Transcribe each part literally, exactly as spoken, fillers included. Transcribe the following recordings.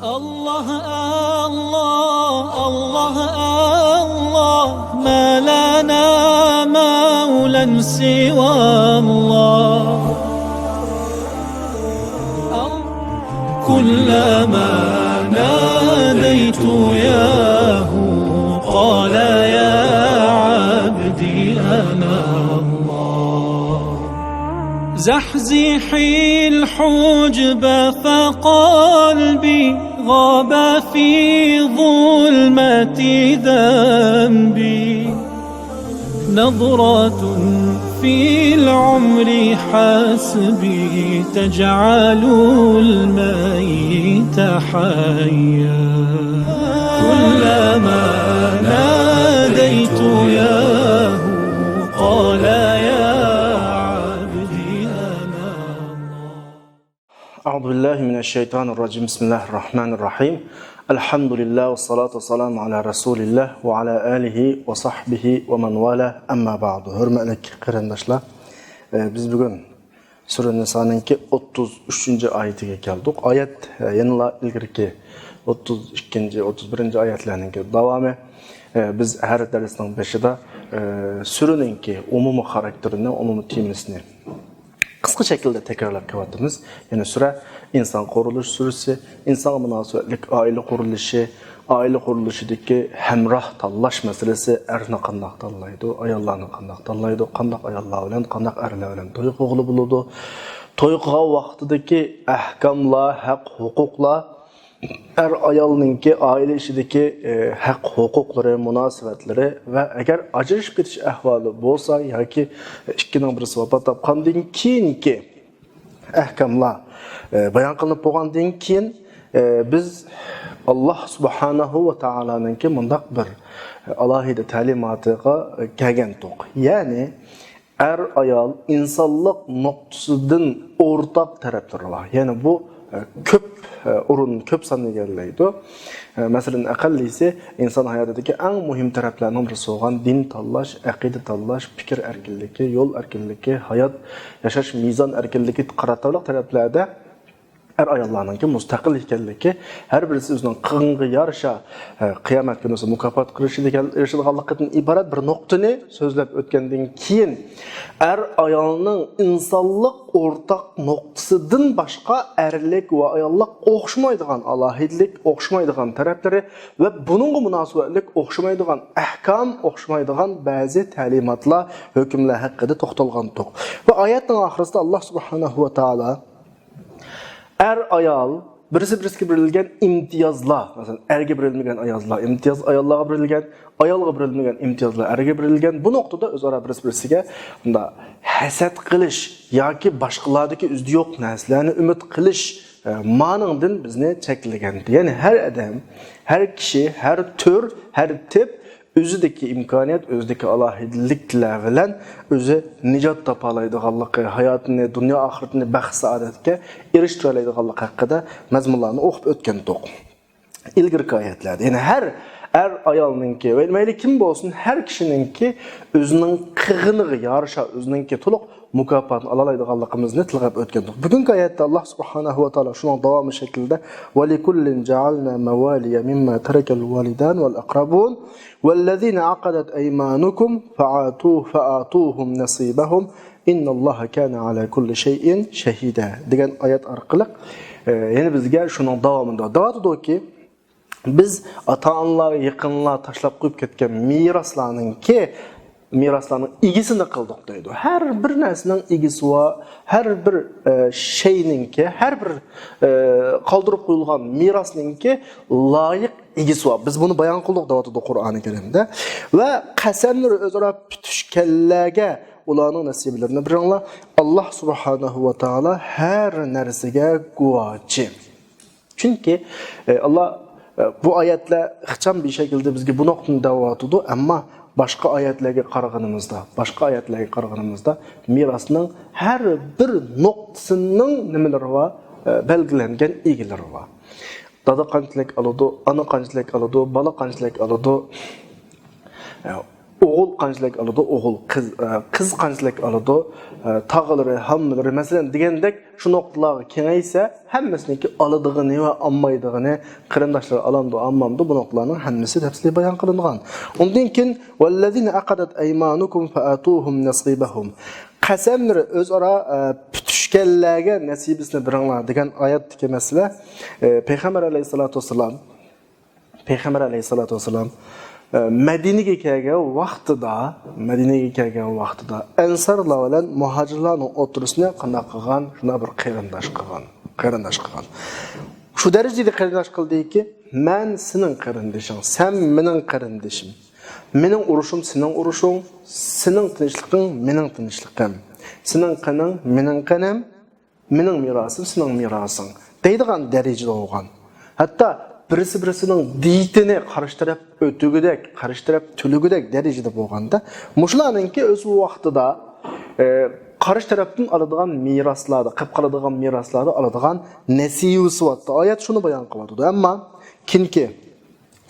الله، الله، الله، الله، ما لنا مولى سوى الله. كلما ناديت ياه قال يا عبدي أنا الله. زحزحي الحجب فقلبي غاب في ظلمة ذنبي. نظرة في العمر حسبي تجعل الميت حيا. كلما ناديت ياه قال يا عبدي أنا الله. أعوذ بالله من الشيطان الرجيم. بسم الله الرحمن الرحيم. الحمد لله والصلاة والسلام على رسول الله وعلى آله وصحبه ومن والاه. أما بعد. ھۆرمەتلىك قېرىنداشلار، ئە، بىز بۈگۈن سۈرە نىسانىڭكى ئوتتۇز ئۈچىنچى ئايىتىگە كەلدۇق. ئايەت، ئە، يەنىلا ئىلگىرىكى ئوتتۇز ئىككىنچى، ئوتتۇز بىرىنچى ئايەتلەرنىڭكى داۋامى. ئە، بىز ھەر دەرسنىڭ بېشىدا، ئە، سۈرىنىڭكى ئومۇمىي خاراكتېرىنى، ئومۇمىي تېمىسىنى قىسقا شەكىلدە تەكرارلاپ كېلىۋاتىمىز. يەنى سۈرە ئىنسان قۇرۇلۇش سۈرىسى، ئىنسانغا مۇناسىۋەتلىك ئائىلە قۇرۇلۇشى، ئائىلە قۇرۇلۇشىدىكى ھەمراھ تاللاش مەسىلىسى، ئەرنى قانداق تاللايدۇ، ئاياللارنى قانداق تاللايدۇ، قانداق ئاياللار بىلەن، قانداق ئەرلەر بىلەن توي قىلغىلى بولىدۇ، توي قىلغان ۋاقتىدىكى ئەھكاملار، ھەق ھوقۇقلار، ئەر-ئايالنىڭكى ئائىلە ئىچىدىكى، ئى، ھەق-ھوقۇقلىرى، مۇناسىۋەتلىرى ۋە ئەگەر ئاجرىشىپ كېتىش ئەھۋالى بولسا ياكى ئىككىنىڭ بىرسى ۋاپات تاپقاندىن كېيىنكى ئەھكاملار، ئى، بايان قىلىنىپ بولغاندىن كېيىن، ئى، بىز ئاللاھ سۇبھانەھۇ ۋە تائالانىڭكى مۇنداق بىر ئالاھىدە تەلىماتىغا كەلگەنتۇق. يەنى، ئەر-ئايال ئىنسانلىق نۇقتىسىدىن ئورتاق تەرەپلىرى بار. يەنى بۇ، ئە، كۆپ، ئە، ئورۇن، كۆپ ساننى ئىگىلەيدۇ. ئە، مەسىلەن، ئەقەللىسى ئىنسان ھاياتىدىكى ئەڭ مۇھىم تەرەپلەرنىڭ بىرسى بولغان دىن تاللاش، ئەقىدە تاللاش، پىكىر ئەركىنلىكى، يول ئەركىنلىكى، ھايات ياشاش مىزان ئەركىنلىكى قاتارلىق تەرەپلەردە ئەر-ئاياللارنىڭكى مۇستەقىل ئىكەنلىكى، ھەر بىرسى ئۆزىنىڭ قىلغىنىغا يارىشا، ئە، قىيامەت كۈنى مۇكاپاتقا ئېرىشىدىغانلىقىدىن ئىبارەت بىر نۇقتىنى سۆزلەپ ئۆتكەندىن كېيىن، ئەر-ئايالنىڭ ئىنسانلىق ئورتاق نۇقتىسىدىن باشقا ئەرلىك ۋە ئاياللىق ئوخشىمايدىغان ئالاھىدىلىك، ئوخشىمايدىغان تەرەپلىرى ۋە بۇنىڭغا مۇناسىۋەتلىك ئوخشىمايدىغان ئەھكام، ئوخشىمايدىغان بەزى تەلىماتلار، ھۆكۈملەر ھەققىدە توختالغانتۇق. ۋە ئايەتنىڭ ئاخىرىسىدا ئاللاھ سۇبھانەھۇ ۋە تائالا ئەر-ئايال بىرسى-بىرسىگە بېرىلگەن ئىمتىيازلار، مەسىلەن، ئەرگە بېرىلمىگەن ئايازلار، ئىمتىياز ئاياللارغا بېرىلگەن، ئايالغا بېرىلمىگەن ئىمتىيازلار ئەرگە بېرىلگەن. بۇ نۇقتىدا ئۆزئارا بىرسى-بىرسىگە مۇنداق ھەسەت قىلىش ياكى باشقىلاردىكى ئۆزىدە يوق نەرسىلەرنى ئۈمىد قىلىش، ئە، مانىڭدىن بىزنى چەكلىگەن. يەنى ھەر ئادەم، ھەر كىشى، ھەر تۈر، ھەر تىپ ئۆزىدىكى ئىمكانىيەت، ئۆزىدىكى ئالاھىدىلىكلەر بىلەن ئۆزى نىجات تاپالايدىغانلىقى، ھاياتىنى، دۇنيا ئاخىرىتىنى بەخت-سائادەتكە ئېرىشتۈرەلەيدىغانلىقى ھەققىدە مەزمۇنلارنى ئوقۇپ ئۆتكەنتۇق. ئىلگىرىكى ئايەتلەردە، يەنى ھەر ئەر-ئايالنىڭكى ۋە مەيلى كىم بولسۇن، ھەر كىشىنىڭكى ئۆزىنىڭ قىلغىنىغا يارىشا ئۆزىنىڭكى تولۇق مۇكاپاتىنى ئالالايدىغانلىقىمىزنى تىلغاپ ئۆتكەنتۇق. بۈگۈنكى ئايەتتە ئاللاھ سۇبھانەھۇ ۋە تائالا شۇنىڭ داۋامى شەكلىدە، ولكل جعلنا موالي مما ترك الوالدان والأقربون والذين عقدت أيمانكم فآتوا، فآتوهم نصيبهم إن الله كان على كل شيء شهيدا دېگەن ئايەت ئارقىلىق، ئە، يەنە بىزگە شۇنىڭ داۋامىدا دەۋاتىدۇكى، بىز ئاتا-ئانىلار، يېقىنلار تاشلاپ قويۇپ كەتكەن مىراسلارنىڭكى، مىراسلارنىڭ ئىگىسىنى قىلدۇق دەيدۇ. ھەر بىر نەرسىنىڭ ئىگىسى بار، ھەر بىر، ئە، شەينىڭكى، ھەر بىر، ئە، قالدۇرۇپ قويۇلغان مىراسنىڭكى لايىق ئىگىسى بار. بىز بۇنى بايان قىلدۇق دەۋاتىدۇ قۇرئانى كەرىمدە. ۋە قەسەملىرى ئۆزئارا پۈتۈشكەنلەرگە ئۇلارنىڭ نەسىبىلىرىنى بېرىڭلار. ئاللاھ سۇبھانەھۇ ۋە تائالا ھەر نەرسىگە گۇۋاھچى. چۈنكى، ئە، ئاللاھ، ئە، بۇ ئايەتلەر ئىخچام بىر شەكىلدە بىزگە بۇ نۇقتىنى دەۋاتىدۇ، ئەمما باشقا ئايەتلەرگە قارىغىنىمىزدا، باشقا ئايەتلەرگە قارىغىنىمىزدا مىراسنىڭ ھەر بىر نۇقتىسىنىڭ نېمىلىرى بار، ئە، بەلگىلەنگەن ئىگىلىرى بار. دادا قانچىلىك ئالىدۇ، ئانا قانچىلىك ئالىدۇ، بالا قانچىلىك ئالىدۇ. ئە، ئوغۇل قانچىلىك ئالىدۇ، ئوغۇل، قىز، ئە، قىز قانچىلىك ئالىدۇ، ئە، تاغىلىرى، ھاممىلىرى، مەسىلەن، دېگەندەك شۇ نۇقتىلارغا كېڭەيسە، ھەممىسىنىڭكى ئالىدىغىنى ۋە ئالمايدىغىنى، قېرىنداشلار ئالامدۇ، ئالمامدۇ، بۇ نۇقتىلارنىڭ ھەممىسى تەپسىلىي بايان قىلىنغان. ئۇندىن كېيىن، «والذين عقدت أيمانكم فآتوهم نصيبهم». قەسەملىرى ئۆزئارا، ئە، پۈتۈشكەنلەرگە نەسىبىسىنى بېرىڭلار دېگەن ئايەتتىكى مەسىلە، ئە، پەيغەمبەر ئەلەيھىسسالاتۇ ۋەسسالام، پەيغەمبەر ئەلەيھىسسالاتۇ ۋەسسالام، ئە، مەدىنىگە كەلگەن ۋاقتىدا، مەدىنىگە كەلگەن ۋاقتىدا ئەنسارلار بىلەن مۇھاجىرلارنىڭ ئوتتۇرىسىنى قانداق قىلغان؟ شۇنداق بىر قېرىنداش قىلغان، قېرىنداش قىلغان. شۇ دەرىجىدە قېرىنداش قىلدىكى، «مەن سېنىڭ قېرىندىشىڭ، سەن مېنىڭ قېرىندىشىم. مېنىڭ ئۇرۇشۇم سېنىڭ ئۇرۇشۇڭ، سېنىڭ تىنچلىقىڭ مېنىڭ تىنچلىقىم. سېنىڭ قېنىڭ مېنىڭ قېنىم، مېنىڭ مىراسىم سېنىڭ مىراسىڭ» دەيدىغان دەرىجىدە بولغان. ھەتتا بىرسى بىرسىنىڭ دىيىتىنى قارشى تەرەپ ئۆتۈگۈدەك، قارشى تەرەپ تۆلىگۈدەك دەرىجىدە بولغاندا، مۇشۇلارنىڭكى ئۆز ۋاقتىدا، ئە، قارشى تەرەپتىن ئالىدىغان مىراسلاردا، قېلىپ قالىدىغان مىراسلاردا ئالىدىغان نەسىۋىسى بارتتى. ئايەت شۇنى بايان قىلىۋاتىدۇ. ئەمما كېيىنكى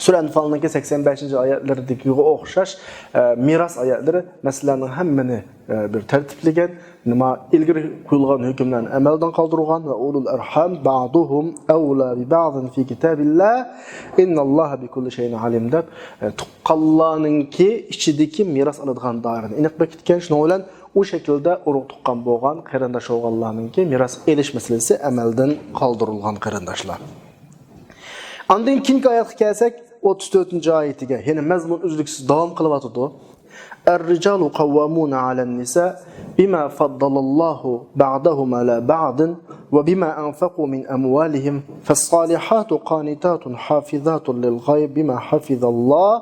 سۈرە ئەنفالنىڭكى سەكسەن بەشىنچى ئايەتلىرىدىكىگە ئوخشاش، ئە، مىراس ئايەتلىرى مەسىلىلەرنىڭ ھەممىنى، ئە، بىر تەرتىپلىگەن، نېمە ئىلگىرى قويۇلغان ھۆكۈملەرنى ئەمەلدىن قالدۇرغان، «وأولو الأرحام بعضهم أولى ببعض في كتاب الله إن الله بكل شيء عليم» دەپ، ئە، تۇغقانلارنىڭكى ئىچىدىكى مىراس ئالىدىغان دائىرىنى ئېنىق بېكىتكەن. شۇنىڭ بىلەن ئۇ شەكىلدە ئۇرۇق تۇغقان بولغان قېرىنداش بولغانلارنىڭكى مىراس ئېلىش مەسىلىسى ئەمەلدىن قالدۇرۇلغان، قېرىنداشلار. ئاندىن كېيىنكى ئايەتكە كەلسەك، ئوتتۇز تۆتىنچى ئايىتىگە، يەنى مەزمۇن ئۈزلۈكسىز داۋام قىلىۋاتىدۇ. «الرجال قوامون على النساء بما فضل الله بعضهم على بعض وبما أنفقوا من أموالهم فالصالحات قانتات حافظات للغيب بما حفظ الله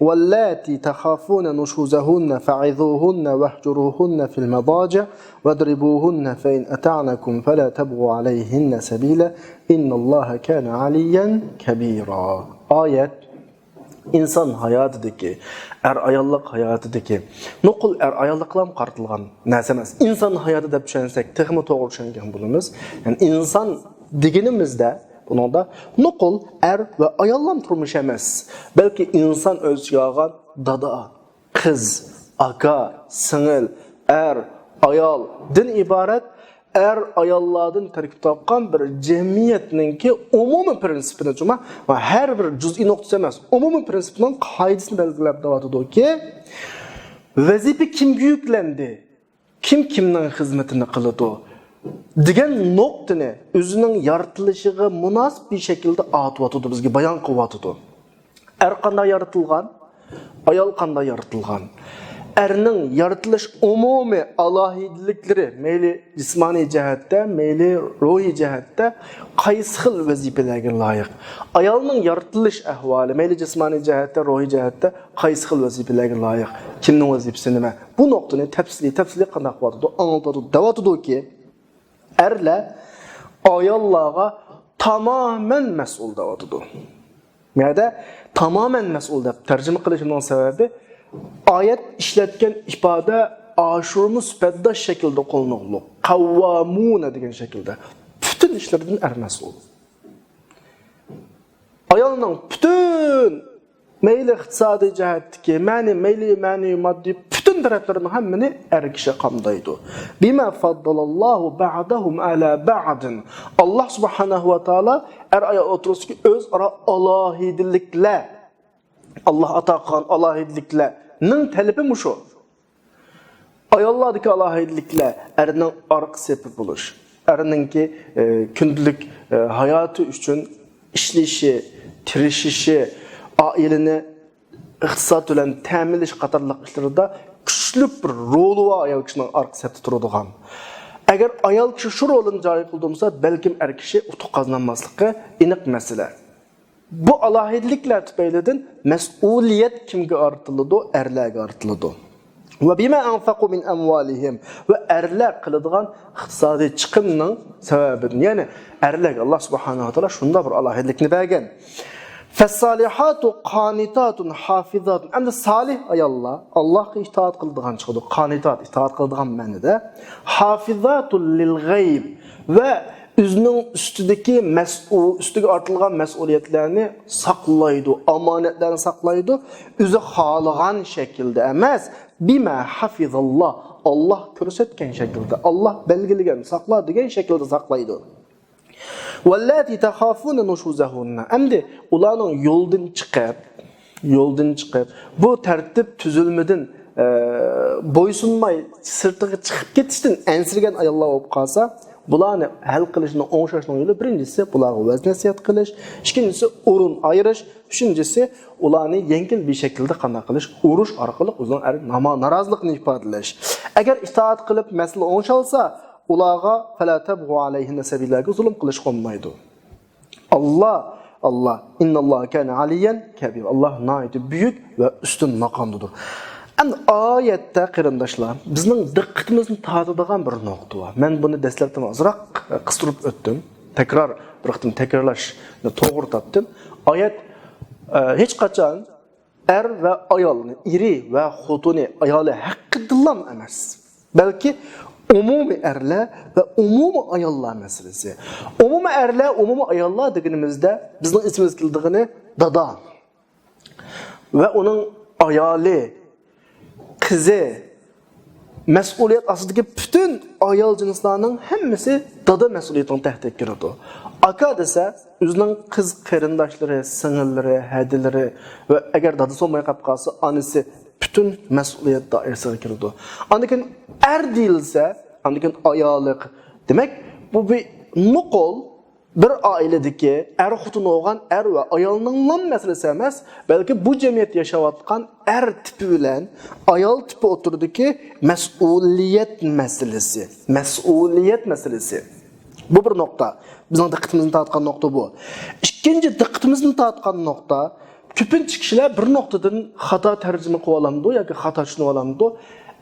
واللاتي تخافون نشوزهن فعظوهن واهجروهن في المضاجع واضربوهن فإن أطعنكم فلا تبغوا عليهن سبيلا إن الله كان عليا كبيرا». ئايەت ئىنسان ھاياتىدىكى، ئەر-ئاياللىق ھاياتىدىكى، نوقۇل ئەر-ئاياللىقلارمۇ قارىتىلغان نەرسە ئەمەس. ئىنسان ھاياتى دەپ چۈشەنسەك، تېخىمۇ توغرا چۈشەنگەن بولىمىز. يەنى ئىنسان دېگىنىمىزدە، بۇنىڭدا نوقۇل ئەر ۋە ئاياللام تۇرمۇش ئەمەس، بەلكى ئىنسان ئۆز ئىچىگە ئالغان دادا، قىز، ئاكا، سىڭىل، ئەر، ئايالدىن ئىبارەت ئەر-ئاياللاردىن تەركىب تاپقان بىر جەمئىيەتنىڭكى ئومۇمىي پىرىنسىپىنى، جۇما، ھەر بىر جۈزئىي نۇقتىسى ئەمەس، ئومۇمىي پىرىنسىپنىڭ قائىدىسىنى بەلگىلەپ دەۋاتىدۇكى، ۋەزىپە كىمگە يۈكلەندى؟ كىم كىمنىڭ خىزمىتىنى قىلىدۇ؟ دېگەن نۇقتىنى ئۆزىنىڭ يارىتىلىشىغا مۇناسىپ بىر شەكىلدە ئاتىۋاتىدۇ، بىزگە بايان قىلىۋاتىدۇ. ئەر قانداق يارىتىلغان؟ ئايال قانداق يارىتىلغان؟ ئەرنىڭ يارىتىلىش ئومۇمىي ئالاھىدىلىكلىرى، مەيلى جىسمانىي جەھەتتە، مەيلى روھىي جەھەتتە قايسى خىل ۋەزىپىلەرگە لايىق؟ ئايالنىڭ يارىتىلىش ئەھۋالى، مەيلى جىسمانىي جەھەتتە، روھىي جەھەتتە قايسى خىل ۋەزىپىلەرگە لايىق؟ كىمنىڭ ۋەزىپىسى نېمە؟ بۇ نۇقتىنى تەپسىلىي، تەپسىلىي قانداق قىلىۋاتىدۇ؟ ئاڭلىتىۋاتىدۇ، دەۋاتىدۇكى، ئەرلەر ئاياللارغا تامامەن مەسئۇل دەۋاتىدۇ. بۇ يەردە تامامەن مەسئۇل دەپ تەرجىمە قىلىشىمنىڭ سەۋەبى، ئايەت ئىشلەتكەن ئىپادە ئاشۇرما سۈپەتداش شەكىلدە قوللىنىلغۇلۇق. قاۋۋامۇنە دېگەن شەكىلدە. پۈتۈن ئىشلىرىدىن ئەر مەسئۇل. ئايالنىڭ پۈتۈن، مەيلى ئىقتىسادىي جەھەتتىكى، مەنى، مەيلى مەنىۋى، ماددىي، پۈتۈن تەرەپلىرىنىڭ ھەممىنى ئەر كىشى قامدايدۇ. بىما فەددەلەللاھۇ بەئدەھۇم ئەلا بەئدىن. ئاللاھ سۇبھانەھۇ ۋە تائالا ئەر-ئايال ئوتتۇرىسىدىكى ئۆزئارا ئالاھىدىلىكلەر، ئاللاھ ئاتا قىلغان ئالاھىدىلىكلەرنىڭ تەلىپى مۇشۇ. ئاياللاردىكى ئالاھىدىلىكلەر، ئەرنىڭ ئارقا سېپى بولۇش، ئەرنىڭكى، ئە، كۈندىلىك، ئە، ھاياتى ئۈچۈن ئىشلىشى، تىرىشىشى، ئائىلىنى ئىقتىساد بىلەن تەمىنلىشى قاتارلىق ئىشلىرىدا كۈچلۈك بىر رولى بار ئايال كىشىنىڭ ئارقا سەپتە تۇرىدىغان. ئەگەر ئايال كىشى شۇ رولىنى جارى قىلدۇرمىسا، بەلكىم ئەر كىشى ئۇتۇق قازىنالماسلىقى ئېنىق مەسىلە. بۇ ئالاھىدىلىكلەر تۈپەيلىدىن مەسئۇلىيەت كىمگە ئارتىلىدۇ؟ ئەرلەرگە ئارتىلىدۇ. ۋە بىما ئەنفەقۇ مىن ئەمۋالىھىم، ۋە ئەرلەر قىلىدىغان ئىقتىسادىي چىقىمنىڭ سەۋەبىدىن، يەنى ئەرلەرگە ئاللاھ سۇبھانەھۇ ۋە تائالا شۇنداق بىر ئالاھىدىلىكنى بەرگەن. فەسسالىھاتۇ قانىتاتۇن ھافىزاتۇن. ئەمدى سالىھ ئاياللار ئاللاھقا ئىتائەت قىلىدىغان چىقىدۇ. قانىتات، ئىتائەت قىلىدىغان مەنىدە. ھافىزاتۇن لىل غەيب، ۋە ئۆزىنىڭ ئۈستىدىكى مەسئۇ-، ئۈستىگە ئارتىلغان مەسئۇلىيەتلەرنى ساقلايدۇ، ئامانەتلەرنى ساقلايدۇ. ئۆزى خالىغان شەكىلدە ئەمەس، بىما ھەفىزاللا، ئاللا كۆرسەتكەن شەكىلدە، ئاللا بەلگىلىگەن، ساقلا دېگەن شەكىلدە ساقلايدۇ. ۋەللاتى تەخافۇنە نۇشۇزەھۇننە. ئەمدى ئۇلارنىڭ يولدىن چىقىپ، يولدىن چىقىپ، بۇ تەرتىپ تۈزۈلمىدىن، ئە، بويسۇنماي سىرتىغا چىقىپ كېتىشتىن ئەنسىرىگەن ئاياللار بولۇپ قالسا، بۇلارنى ھەل قىلىشنىڭ، ئوڭشاشنىڭ يولى، بىرىنچىسى، بۇلارغا ۋەز نەسىھەت قىلىش، ئىككىنچىسى، ئورۇن ئايرىش، ئۈچىنچىسى، ئۇلارنى يەڭگىل بىر شەكىلدە قانداق قىلىش، ئۇرۇش ئارقىلىق ئۆزىنىڭ ئەر-، ناما-، نارازىلىقىنى ئىپادىلەش. ئەگەر ئىتائەت قىلىپ مەسىلە ئوڭشالسا، ئۇلارغا فەلا تەبغۇ ئەلەيھىننە سەبىلا، زۇلۇم قىلىشقا بولمايدۇ. ئاللا، ئاللا، ئىنناللاھا كانە ئەلىيەن كەبىرا. ئاللا ناھايىتى بۈيۈك ۋە ئۈستۈن ماقامدىدۇر. ئەمدى ئايەتتە، قېرىنداشلار، بىزنىڭ دىققىتىمىزنى تارتىدىغان بىر نۇقتا بار. مەن بۇنى دەسلەپتىن ئازراق قىستۇرۇپ ئۆتتۈم. تەكرار، بىر قېتىم تەكرارلاشنى توغرا تاپتىم. ئايەت، ئە، ھېچقاچان ئەر ۋە ئايالنى، ئېرى ۋە خوتۇنى، ئايالى ھەققىدىنلا ئەمەس، بەلكى ئومۇمىي ئەرلەر ۋە ئومۇمىي ئاياللار مەسىلىسى. ئومۇمىي ئەرلەر، ئومۇمىي ئاياللار دېگىنىمىزدە بىزنىڭ ئېسىمىزگە كېلىدىغىنى دادا ۋە ئۇنىڭ ئايالى، قىزى، مەسئۇلىيەت ئاستىدىكى پۈتۈن ئايال جىنسلارنىڭ ھەممىسى دادا مەسئۇلىيىتىنىڭ تەھتىگە كىرىدۇ. ئاكا دېسە، ئۆزىنىڭ قىز قېرىنداشلىرى، سىڭىللىرى، ھەدىلىرى ۋە ئەگەر دادىسى بولماي قاپ قالسا، ئانىسى پۈتۈن مەسئۇلىيەت دائىرىسىگە كىرىدۇ. ئاندىن كېيىن ئەر دېيىلسە، ئاندىن كېيىن ئايالى. دېمەك، بۇ بىر نوقۇل بىر ئائىلىدىكى ئەر-خوتۇن بولغان ئەر ۋە ئايالنىڭلا مەسىلىسى ئەمەس، بەلكى بۇ جەمئىيەتتە ياشاۋاتقان ئەر تىپى بىلەن ئايال تىپى ئوتتۇرىدىكى مەسئۇلىيەت مەسىلىسى. مەسئۇلىيەت مەسىلىسى. بۇ بىر نۇقتا. بىزنىڭ دىققىتىمىزنى تارتقان نۇقتا بۇ. ئىككىنچى دىققىتىمىزنى تارتقان نۇقتا، كۆپىنچە كىشىلەر بىر نۇقتىدىن خاتا تەرجىمە قىلىۋالامدۇ ياكى خاتا چۈشىنىۋالامدۇ؟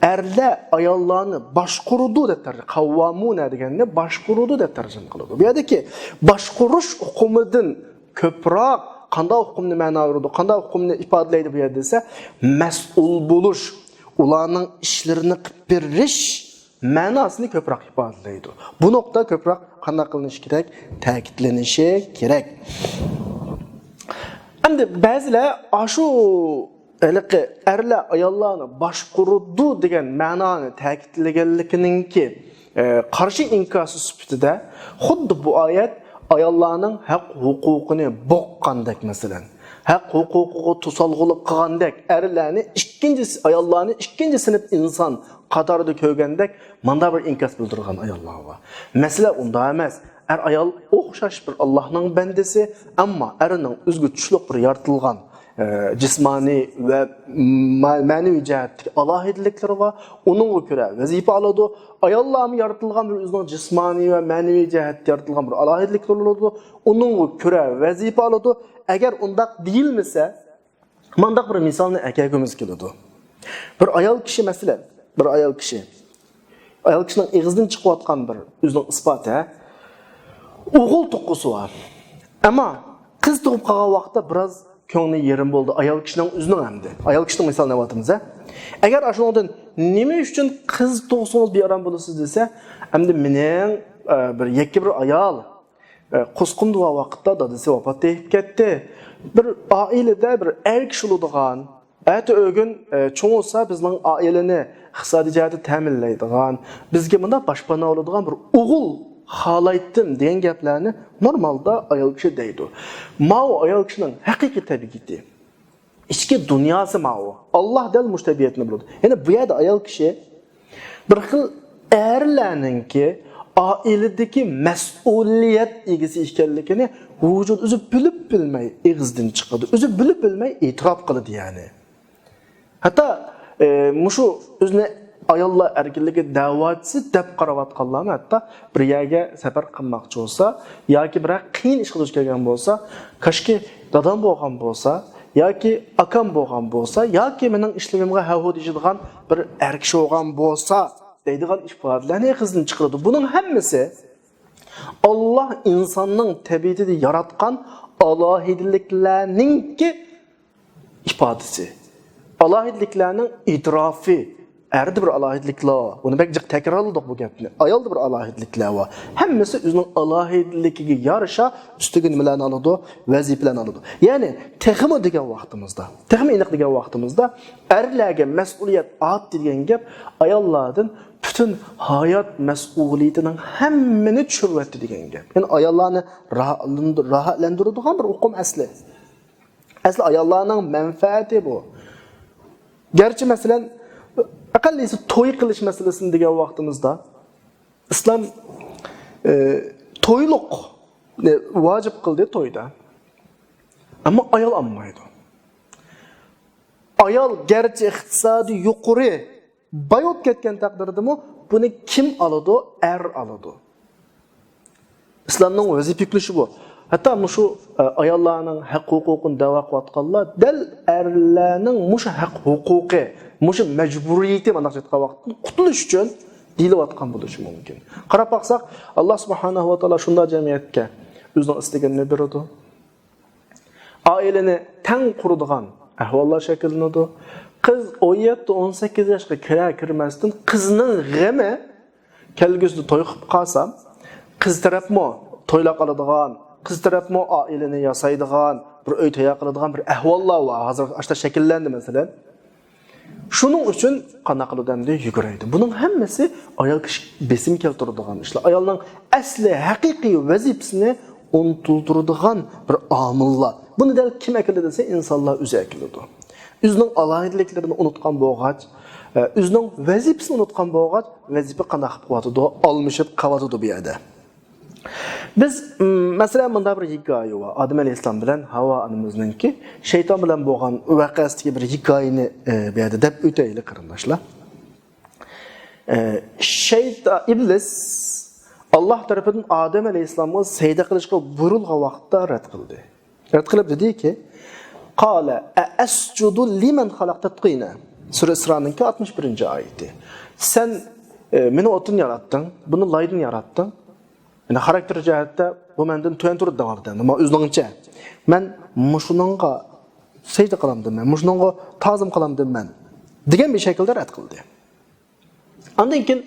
ئەرلەر ئاياللارنى باشقۇرىدۇ دەپ تەرجىمە، قاۋۋامۇنە دېگەننى باشقۇرىدۇ دەپ تەرجىمە قىلىدۇ. بۇ يەردىكى باشقۇرۇش ئۇقۇمىدىن كۆپرەك قانداق ئۇقۇمنى مەنە بېرىدۇ، قانداق ئۇقۇمنى ئىپادىلەيدۇ بۇ يەردە دېسە، مەسئۇل بولۇش، ئۇلارنىڭ ئىشلىرىنى قىلىپ بېرىش مەناسىنى كۆپرەك ئىپادىلەيدۇ. بۇ نۇقتا كۆپرەك قانداق قىلىنىشى كېرەك؟ تەكىتلىنىشى كېرەك. ئەمدى بەزىلەر ئاشۇ ھېلىقى ئەرلەر ئاياللارنى باشقۇرىدۇ دېگەن مەنانى تەكىتلىگەنلىكىنىڭكى، ئە، قارشى ئىنكاسى سۈپىتىدە خۇددى بۇ ئايەت ئاياللارنىڭ ھەق ھوقۇقىنى بوغقاندەك، مەسىلەن، ھەق ھوقۇقىغا توسالغۇلۇق قىلغاندەك، ئەرلەرنى ئىككىنچى، ئاياللارنى ئىككىنچى سىنىپ ئىنسان قاتارىدا كۆرگەندەك، مانداق بىر ئىنكاس بىلدۈرگەن ئاياللار بار. مەسىلە ئۇنداق ئەمەس. ئەر-ئايال ئوخشاش بىر ئاللاھنىڭ بەندىسى، ئەمما ئەرنىڭ ئۆزىگە چۈشلۈك بىر يارىتىلغان، ئە، جىسمانىي ۋە مە-، مەنىۋى جەھەتتىكى ئالاھىدىلىكلىرى بار. ئۇنىڭغا كۆرە ۋەزىپە ئالىدۇ. ئاياللارمۇ يارىتىلغان بىر ئۆزىنىڭ جىسمانىي ۋە مەنىۋى جەھەتتە يارىتىلغان بىر ئالاھىدىلىكلىرى بولىدۇ. ئۇنىڭغا كۆرە ۋەزىپە ئالىدۇ. ئەگەر ئۇنداق دېيىلمىسە، مانداق بىر مىسالنى ئەكەلگۈمىز كېلىدۇ. بىر ئايال كىشى، مەسىلەن، بىر ئايال كىشى، ئايال كىشىنىڭ ئېغىزىدىن چىقىۋاتقان بىر ئۆزىنىڭ ئىسپاتى، ھە؟ ئوغۇل تۇغقۇسى بار. ئەمما قىز تۇغۇپ قالغان ۋاقىتتا بىراز كۆڭلى يېرىم بولدى. ئايال كىشىنىڭ ئۆزىنىڭ ئەمدى. ئايال كىشىنىڭ مىسالىنى ئېلىۋاتىمىز، ھە؟ ئەگەر ئاشۇنىڭدىن نېمە ئۈچۈن قىز تۇغسىڭىز بىئارام بولىسىز دېسە، ئەمدى مېنىڭ، ئە، بىر يەككە بىر ئايال، ئە، قوسقۇم تۇغقان ۋاقىتتا دادىسى ۋاپات تېپىپ كەتتى. بىر ئائىلىدە بىر ئەر كىشى بولىدىغان، ئەتە ئۆگۈن، ئە، چوڭ بولسا بىزنىڭ ئائىلىنى ئىقتىسادىي جەھەتتە تەمىنلەيدىغان، بىزگە مۇنداق باشپانا بولىدىغان بىر ئوغۇل خالايتتىم دېگەن گەپلەرنى نورمالدا ئايال كىشى دەيدۇ. ماۋۇ ئايال كىشىنىڭ ھەقىقىي تەبىئىتى. ئىچكى دۇنياسى ماۋۇ. ئاللا دەل مۇشۇ تەبىئەتنى بىلىدۇ. يەنى بۇ يەردە ئايال كىشى بىر خىل ئەرلەرنىڭكى ئائىلىدىكى مەسئۇلىيەت ئىگىسى ئىكەنلىكىنى ۋۇجۇد ئۆزى بىلىپ بىلمەي ئېغىزدىن چىقىرىدۇ. ئۆزى بىلىپ بىلمەي ئېتىراپ قىلىدۇ يەنى. ھەتتا، ئە، مۇشۇ ئۆزىنى ئاياللار ئەركىنلىكى دەۋاچىسى دەپ قاراۋاتقانلارمۇ ھەتتا بىر يەرگە سەپەر قىلماقچى بولسا ياكى بىرەر قىيىن ئىشقا دۇچ كەلگەن بولسا، كاشكى دادام بولغان بولسا ياكى ئاكام بولغان بولسا ياكى مېنىڭ ئىشلىرىمغا ھەۋ-ھۇ دېيىشىدىغان بىر ئەر كىشى بولغان بولسا دەيدىغان ئىپادىلەرنى ئېغىزدىن چىقىرىدۇ. بۇنىڭ ھەممىسى ئاللا ئىنساننىڭ تەبىئىتىدە ياراتقان ئالاھىدىلىكلەرنىڭكى ئىپادىسى. ئالاھىدىلىكلەرنىڭ ئېتىراپى، ئەردە بىر ئالاھىدىلىكلەر، بۇنى بەك جىق تەكرارلىدۇق بۇ گەپنى. ئايالدا بىر ئالاھىدىلىكلەر بار. ھەممىسى ئۆزىنىڭ ئالاھىدىلىكىگە يارىشا ئۈستىگە نېمىلەرنى ئالىدۇ؟ ۋەزىپىلەرنى ئالىدۇ. يەنى تېخىمۇ دېگەن ۋاقتىمىزدا، تېخىمۇ ئېنىق دېگەن ۋاقتىمىزدا، ئەرلەرگە مەسئۇلىيەت ئارتتى دېگەن گەپ ئاياللاردىن پۈتۈن ھايات مەسئۇلىيىتىنىڭ ھەممىنى چۈشۈرۈۋەتتى دېگەن گەپ. يەنى ئاياللارنى راھەتلەندۈر-، راھەتلەندۈرىدىغان بىر ئۇقۇم ئەسلى. ئەسلى ئاياللارنىڭ مەنپەئەتى بۇ. گەرچە مەسىلەن، ئەقەللىسى توي قىلىش مەسىلىسىنى دېگەن ۋاقتىمىزدا، ئىسلام، ئى، تويلۇق، ئى، ۋاجىپ قىلدى تويدا. ئەمما ئايال ئالمايدۇ. ئايال گەرچە ئىقتىسادى يۇقىرى، باي بولۇپ كەتكەن تەقدىردىمۇ بۇنى كىم ئالىدۇ؟ ئەر ئالىدۇ. ئىسلامنىڭ ۋەزىپە يۈكلىشى بۇ. ھەتتا مۇشۇ، ئە، ئاياللارنىڭ ھەق ھوقۇقىنى دەۋا قىلىۋاتقانلار دەل ئەرلەرنىڭ مۇشۇ ھەق ھوقۇقى، مۇشۇ مەجبۇرىيىتى، مانداق ئېيتقان ۋاقىتتا قۇتۇلۇش ئۈچۈن دېيىلىۋاتقان بولۇشى مۇمكىن. قاراپ باقساق، ئاللا سۇبھانەھۇ ۋە تائالا شۇنداق جەمئىيەتكە ئۆزىنىڭ ئىستىگىنىنى بېرىدۇ. ئائىلىنى تەڭ قۇرىدىغان ئەھۋاللار شەكىللىنىدۇ. قىز ئون يەتتە، ئون سەككىز ياشقا كىرەر كىرمەستىن قىزنىڭ غېمى، كەلگۈسىدە توي قىلىپ قالسام، قىز تەرەپمۇ تويلاپ قالىدىغان، قىز تەرەپمۇ ئائىلىنى ياسايدىغان، بىر ئۆي تەييار قىلىدىغان بىر ئەھۋاللار بار. ھازىر ئاشتا شەكىللەندى مەسىلەن. شۇنىڭ ئۈچۈن قانداق قىلىدۇ ئەمدى؟ يۈگۈرەيدۇ. بۇنىڭ ھەممىسى ئايال كىشىگە بېسىم كەلتۈرىدىغان ئىشلار. ئايالنىڭ ئەسلى ھەقىقىي ۋەزىپىسىنى ئۇنتۇلدۇرىدىغان بىر ئامىللار. بۇنى دەل كىم ئەكېلىدۇ دېسە، ئىنسانلار ئۆزى ئەكېلىدۇ. ئۆزىنىڭ ئالاھىدىلىكلىرىنى ئۇنتقان بولغاچ، ئە، ئۆزىنىڭ ۋەزىپىسىنى ئۇنتقان بولغاچ، ۋەزىپە قانداق قىلىپ قېلىۋاتىدۇ؟ ئالمىشىپ قېلىۋاتىدۇ بۇ يەردە. بىز، م، مەسىلەن، مۇنداق بىر ھېكايە بار. ئادەم ئەلەيھىسسالام بىلەن ھاۋا ئانىمىزنىڭكى شەيتان بىلەن بولغان ۋەقەسىدىكى بىر ھېكايىنى، ئە، بۇ يەردە دەپ ئۆتەيلى، قېرىنداشلار. ئە، شەيتا-، ئىبلىس ئاللا تەرىپىدىن ئادەم ئەلەيھىسسالامغا سەجدە قىلىشقا بۇيرۇلغان ۋاقىتتا رەت قىلدى. رەت قىلىپ دېدىكى، قال، ئەئەسجۇدۇ لىمەن خەلەقتە تىنە. سۈرە ئىسرانىڭكى ئاتمىش بىرىنچى ئايىتى. سەن، ئە، مېنى ئوتتىن ياراتتىڭ، بۇنى لايدىن ياراتتىڭ. يەنى خاراكتېر جەھەتتە بۇ مەندىن تۆۋەن تۇرىدۇ دەۋاتىدۇ. ئەمما ئۆزىنىڭچە، مەن مۇشۇنىڭغا سەجدە قىلامدىمەن، مۇشۇنىڭغا تازىم قىلامدىمەن دېگەن بىر شەكىلدە رەت قىلدى. ئاندىن كېيىن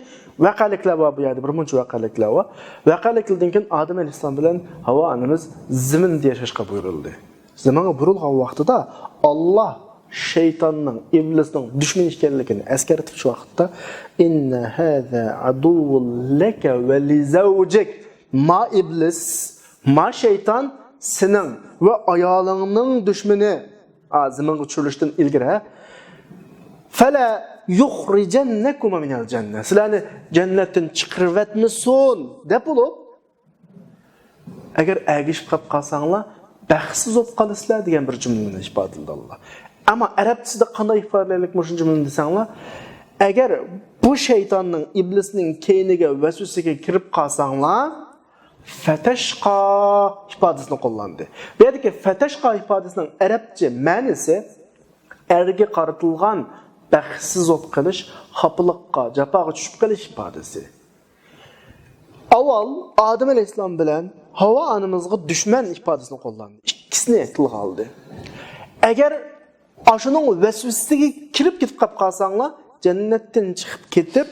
ۋەقەلىكلەر بار بۇ يەردە، بىر مۇنچە ۋەقەلىكلەر بار. ۋەقەلىكلەردىن كېيىن ئادەم ئەلەيھىسسالام بىلەن ھاۋا ئانىمىز زېمىندا ياشاشقا بۇيرۇلدى. زېمىنغا بۇيرۇلغان ۋاقتىدا ئاللا شەيتاننىڭ، ئىبلىسنىڭ دۈشمىنى ئىكەنلىكىنى ئەسكەرتىپ شۇ ۋاقىتتا، ئىننە ھازا ئادۇۋۋۇن لەكە ۋە لىزەۋجىك. ما ئىبلىس، ما شەيتان سېنىڭ ۋە ئايالىڭنىڭ دۈشمىنى. ئا، زېمىنغا چۈشۈرۈلۈشتىن ئىلگىرى، ھە؟ فەلا يۇخرىجەننەكۇما مىنەل جەننە. سىلەرنى جەننەتتىن چىقىرىۋەتمىسۇن، دەپ بولۇپ، ئەگەر ئەگىشىپ قېلىپ قالساڭلار، بەختسىز بولۇپ قالىسىلەر دېگەن بىر جۈملىنى ئىپادىلىدى ئاللا. ئەمما ئەرەبچىسىدە قانداق ئىپادىلەيلىك مۇشۇ جۈملىنى دېسەڭلار، ئەگەر بۇ شەيتاننىڭ، ئىبلىسنىڭ كەينىگە، ۋەسۋەسىگە كىرىپ قالساڭلار، فەتەشقا ئىپادىسىنى قوللاندى. بۇ يەردىكى فەتەشقا ئىپادىسىنىڭ ئەرەبچە مەنىسى ئەرگە قارىتىلغان بەختسىز بولۇپ قېلىش، خاپىلىققا، جاپاغا چۈشۈپ قېلىش ئىپادىسى. ئاۋۋال ئادەم ئەلەيھىسسالام بىلەن ھاۋا ئانىمىزغا دۈشمەن ئىپادىسىنى قوللاندى. ئىككىسىنى تىلغا ئالدى. ئەگەر ئاشۇنىڭ ۋەسۋەسىسىگە كىرىپ كېتىپ قاپ قالساڭلار، جەننەتتىن چىقىپ كېتىپ،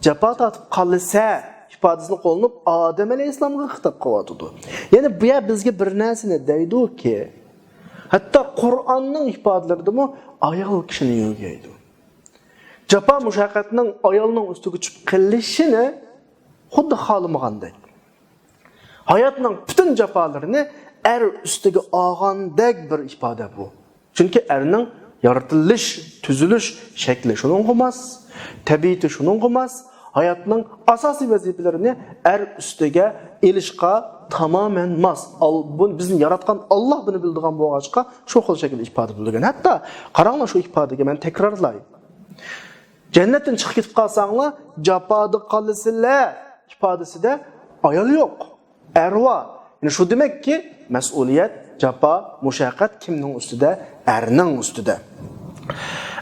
جاپا تارتىپ قالىسە ئىپادىسىنى قوللىنىپ، ئادەم ئەلەيھىسسالامغا خىتاب قىلىۋاتىدۇ. يەنى بۇ يەر بىزگە بىر نەرسىنى دەيدۇكى، ھەتتا قۇرئاننىڭ ئىپادىلىرىدىمۇ ئايال كىشىنى يۆگەيدۇ. جاپا مۇشەققەتنىڭ ئايالنىڭ ئۈستىگە چۈشۈپ قېلىشىنى خۇددى خالىمىغاندەك. ھاياتنىڭ پۈتۈن جاپالىرىنى ئەر ئۈستىگە ئالغاندەك بىر ئىپادە بۇ. چۈنكى ئەرنىڭ يارىتىلىش، تۈزۈلۈش شەكلى شۇنىڭغا ماس، تەبىئىتى شۇنىڭغا ماس، ھاياتنىڭ ئاساسىي ۋەزىپىلىرىنى ئەر ئۈستىگە ئېلىشقا تامامەن ماس. ئال-، بۇ بىزنى ياراتقان ئاللا بۇنى بىلىدىغان بولغاچقا، شۇ خىل شەكىلدە ئىپادە بىلدۈرگەن. ھەتتا قاراڭلار، شۇ ئىپادىگە مەن تەكرارلاي. جەننەتتىن چىقىپ كېتىپ قالساڭلار، جاپادا قالىسىلەر ئىپادىسىدە ئايال يوق، ئەر بار. يەنى شۇ دېمەككى، مەسئۇلىيەت، جاپا، مۇشەققەت كىمنىڭ ئۈستىدە؟ ئەرنىڭ ئۈستىدە.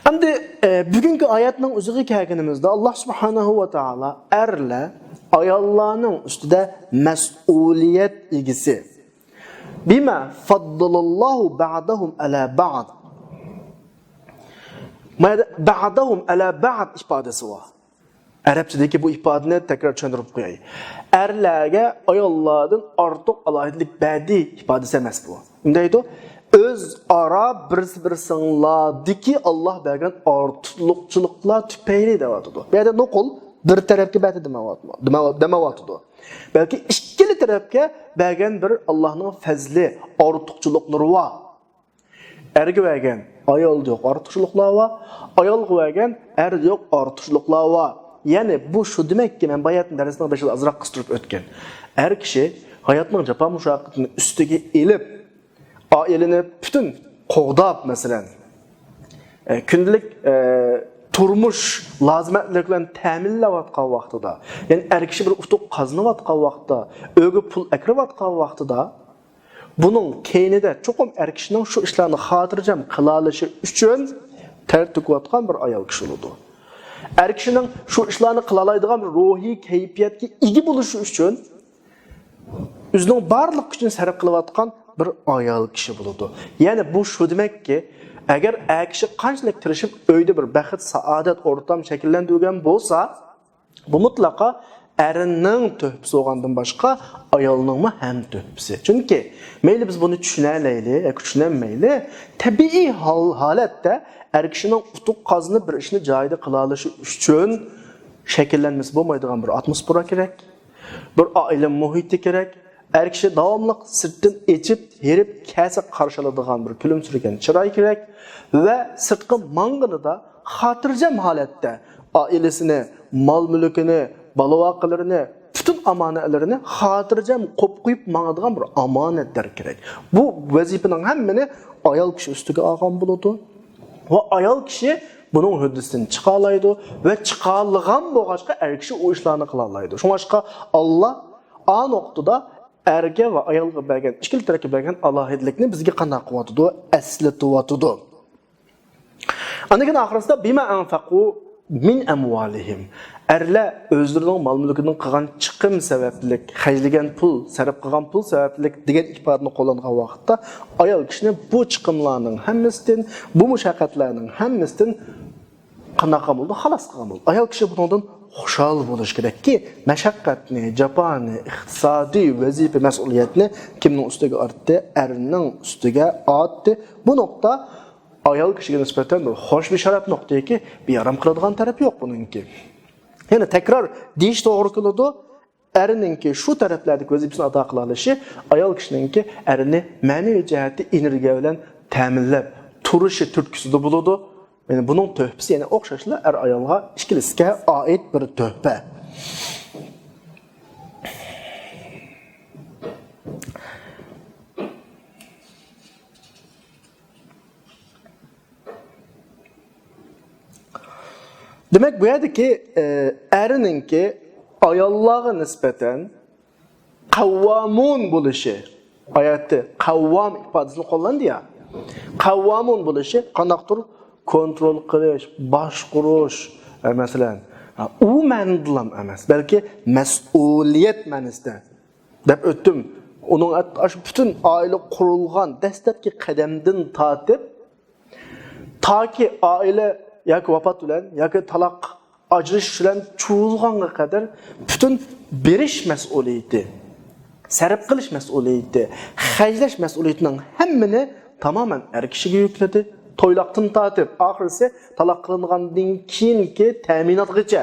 ئەمدى، ئە، بۈگۈنكى ئايەتنىڭ ئۆزىگە كەلگىنىمىزدە، ئاللا سۇبھانەھۇ ۋە تائالا ئەرلەر ئاياللارنىڭ ئۈستىدە مەسئۇلىيەت ئىگىسى. بىما فەددەلەللاھۇ بەئدەھۇم ئەلا بەئد. ما يەردە بەئدەھۇم ئەلا بەئد ئىپادىسى بار. ئەرەبچىدىكى بۇ ئىپادىنى تەكرار چۈشەندۈرۈپ قوياي. ئەرلەرگە ئاياللاردىن ئارتۇق ئالاھىدىلىك بەردى ئىپادىسى ئەمەس بۇ. نېمە دەيدۇ؟ ئۆزئارا بىرسى بىرسىڭلاردىكى ئاللا بەرگەن ئارتۇقچىلىقلار تۈپەيلى دەۋاتىدۇ. بۇ يەردە نوقۇل بىر تەرەپكە بەردى دېمەۋاتىدۇ. بەلكى ئىككىلا تەرەپكە بەرگەن بىر ئاللانىڭ پەزلى، ئارتۇقچىلىقلىرى بار. ئەرگە بەرگەن ئايالدا يوق ئارتۇقچىلىقلار بار، ئايالغا بەرگەن ئەردە يوق ئارتۇقچىلىقلار بار. يەنى بۇ شۇ دېمەككى، مەن باياتىن دەرسنىڭ بېشىدا ئازراق قىستۇرۇپ ئۆتكەن. ئەر كىشى ھاياتنىڭ جاپا مۇشەققىتىنى ئۈستىگە ئېلىپ، ئائىلىنى پۈتۈن قوغداپ، مەسىلەن، ئە، كۈندىلىك، ئە، تۇرمۇش لازىمەتلىرى بىلەن تەمىنلەۋاتقان ۋاقتىدا، يەنى ئەر كىشى بىر ئۇتۇق قازىنىۋاتقان ۋاقتىدا، ئۆيگە پۇل ئەكىرىۋاتقان ۋاقتىدا، بۇنىڭ كەينىدە چوقۇم ئەر كىشىنىڭ شۇ ئىشلارنى خاتىرجەم قىلالىشى ئۈچۈن تەر تۆكۈۋاتقان بىر ئايال كىشى بولىدۇ. ئەر كىشىنىڭ شۇ ئىشلارنى قىلالايدىغان بىر روھىي كەيپىياتقا ئىگە بولۇشى ئۈچۈن ئۆزىنىڭ بارلىق كۈچىنى سەرپ قىلىۋاتقان بىر ئايال كىشى بولىدۇ. يەنى بۇ شۇ دېمەككى، ئەگەر ئەر كىشى قانچىلىك تىرىشىپ ئۆيدە بىر بەخت، سائادەت ئورتام شەكىللەندۈرگەن بولسا، بۇ مۇتلەقا ئەرنىڭ تۆھپىسى بولغاندىن باشقا، ئايالنىڭمۇ ھەم تۆھپىسى. چۈنكى مەيلى بىز بۇنى چۈشىنەلەيلى ياكى چۈشىنەلمەيلى، تەبىئىي ھال-، ھالەتتە ئەر كىشىنىڭ ئۇتۇق قازىنىپ بىر ئىشنى جايىدا قىلالىشى ئۈچۈن شەكىللەنمىسە بولمايدىغان بىر ئاتموسفېرا كېرەك، بىر ئائىلە مۇھىتى كېرەك. ئەر كىشى داۋاملىق سىرتتىن ئېچىپ، ھېرىپ كەلسە قارشى ئالىدىغان بىر كۈلۈمسىرىگەن چىراي كېرەك ۋە سىرتقا ماڭغىنىدا خاتىرجەم ھالەتتە ئائىلىسىنى، مال-مۈلكىنى، بالا-ۋاقىلىرىنى، پۈتۈن ئامانەتلىرىنى خاتىرجەم قوپ قويۇپ ماڭىدىغان بىر ئامانەتدار كېرەك. بۇ ۋەزىپىنىڭ ھەممىنى ئايال كىشى ئۈستىگە ئالغان بولىدۇ. ۋە ئايال كىشى بۇنىڭ ھۆددىسىدىن چىقالايدۇ ۋە چىقالىغان بولغاچقا، ئەر كىشى ئۇ ئىشلارنى قىلالايدۇ. شۇڭلاشقا، ئاللا ئا نۇقتىدا ئەرگە ۋە ئايالغا بەرگەن، ئىككىلا تەرەپكە بەرگەن ئالاھىدىلىكنى بىزگە قانداق قىلىۋاتىدۇ؟ ئەسلىتىۋاتىدۇ. ئاندىن كېيىن ئاخىرسىدا، بىما ئەنفەقۇ مىن ئەمۋالىھىم. ئەرلەر ئۆزلىرىنىڭ مال-مۈلكىدىن قىلغان چىقىم سەۋەبلىك، خەجلىگەن پۇل، سەرپ قىلغان پۇل سەۋەبلىك دېگەن ئىپادىنى قوللانغان ۋاقىتتا، ئايال كىشىنى بۇ چىقىملارنىڭ ھەممىسىدىن، بۇ مۇشەققەتلەرنىڭ ھەممىسىدىن قانداق قىلغان بولىدۇ؟ خالاس قىلغان بولىدۇ. ئايال كىشى بۇنىڭدىن خۇشال بولۇشى كېرەككى، مەشەققەتنى، جاپانى، ئىقتىسادىي ۋەزىپە، مەسئۇلىيەتنى كىمنىڭ ئۈستىگە ئارتتى؟ ئەرنىڭ ئۈستىگە ئارتتى. بۇ نۇقتا ئايال كىشىگە نىسبەتەن بىر خوش بېشارەت نۇقتىكى، بىئارام قىلىدىغان تەرەپ يوق بۇنىڭكى. يەنە تەكرار دېيىش توغرا كېلىدۇ. ئەرنىڭكى شۇ تەرەپلەردىكى ۋەزىپىسىنى ئادا قىلالىشى ئايال كىشىنىڭكى ئەرنى مەنىۋى جەھەتتە ئېنېرگىيە بىلەن تەمىنلەپ تۇرۇشى تۈرتكىسىدە بولىدۇ. يەنى بۇنىڭ تۆھپىسى يەنە ئوخشاشلا ئەر-ئايالغا ئىككىلىسىگە ئائىت بىر تۆھپە. دېمەك، بۇ يەردىكى، ئە، ئەرنىڭكى ئاياللارغا نىسبەتەن قەۋۋامۇن بولۇشى، ئايەتتە قەۋۋام ئىپادىسىنى قوللاندى يا. قەۋۋامۇن بولۇشى قانداقتۇر كونترول قىلىش، باشقۇرۇش، ئە، مەسىلەن، ئۇ مەنىدىلام ئەمەس، بەلكى مەسئۇلىيەت مەنىسىدە. دەپ ئۆتتۈم. ئۇنىڭ ئەت-، ئاشۇ پۈتۈن ئائىلە قۇرۇلغان دەسلەپكى قەدەمدىن تارتىپ، تاكى ئائىلە ياكى ۋاپات بىلەن ياكى تالاق، ئاجرىشىش بىلەن چۇۋۇلغانغا قەدەر پۈتۈن بېرىش مەسئۇلىيىتى، سەرپ قىلىش مەسئۇلىيىتى، خەجلەش مەسئۇلىيىتىنىڭ ھەممىنى تامامەن ئەر كىشىگە يۈكلىدى. تويلاقتىن تارتىپ، ئاخىرسى تالاق قىلىنغاندىن كېيىنكى تەمىناتىغىچە،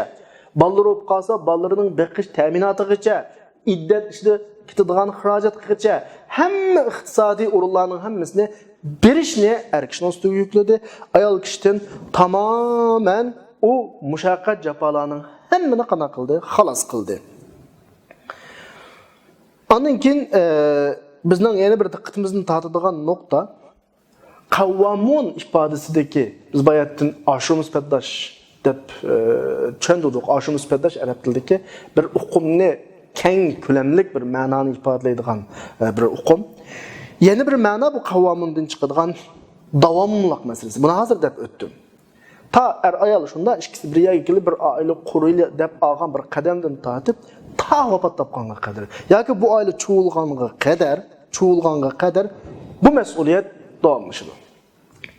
بالىلىرى بولۇپ قالسا، بالىلىرىنىڭ بېقىش تەمىناتىغىچە، ئىددەت ئىچىدە كېتىدىغان خىراجەتكىچە ھەممە ئىقتىسادىي ئورۇنلارنىڭ ھەممىسىنى بېرىشنى ئەر كىشىنىڭ ئۈستىگە يۈكلىدى. ئايال كىشىدىن تامامەن ئۇ مۇشەققەت، جاپالارنىڭ ھەممىنى قانداق قىلدى؟ خالاس قىلدى. ئاندىن كېيىن، ئە، بىزنىڭ يەنە بىر دىققىتىمىزنى تارتىدىغان نۇقتا، قەۋۋامۇن ئىپادىسىدىكى، بىز باياتىن ئاشۇ سۈپەتداش دەپ، ئە، چۈشەندۈردۇق. ئاشۇ سۈپەتداش ئەرەب تىلىدىكى بىر ئۇقۇمنى، كەڭ كۆلەملىك بىر مەنانى ئىپادىلەيدىغان، ئە، بىر ئۇقۇم. يەنە بىر مەنا بۇ قەۋۋامۇندىن چىقىدىغان داۋاملىق مەسىلىسى. بۇنى ھازىر دەپ ئۆتتۈم. تا ئەر-ئايال شۇنداق ئىككىسى بىر يەرگە كېلىپ، بىر ئائىلە قۇرۇيلى دەپ ئالغان بىر قەدەمدىن تارتىپ، تا ۋاپات تاپقانغا قەدەر ياكى بۇ ئائىلە چۇۋۇلغانغا قەدەر، چۇۋۇلغانغا قەدەر بۇ مەسئۇلىيەت داۋاملىشىدۇ.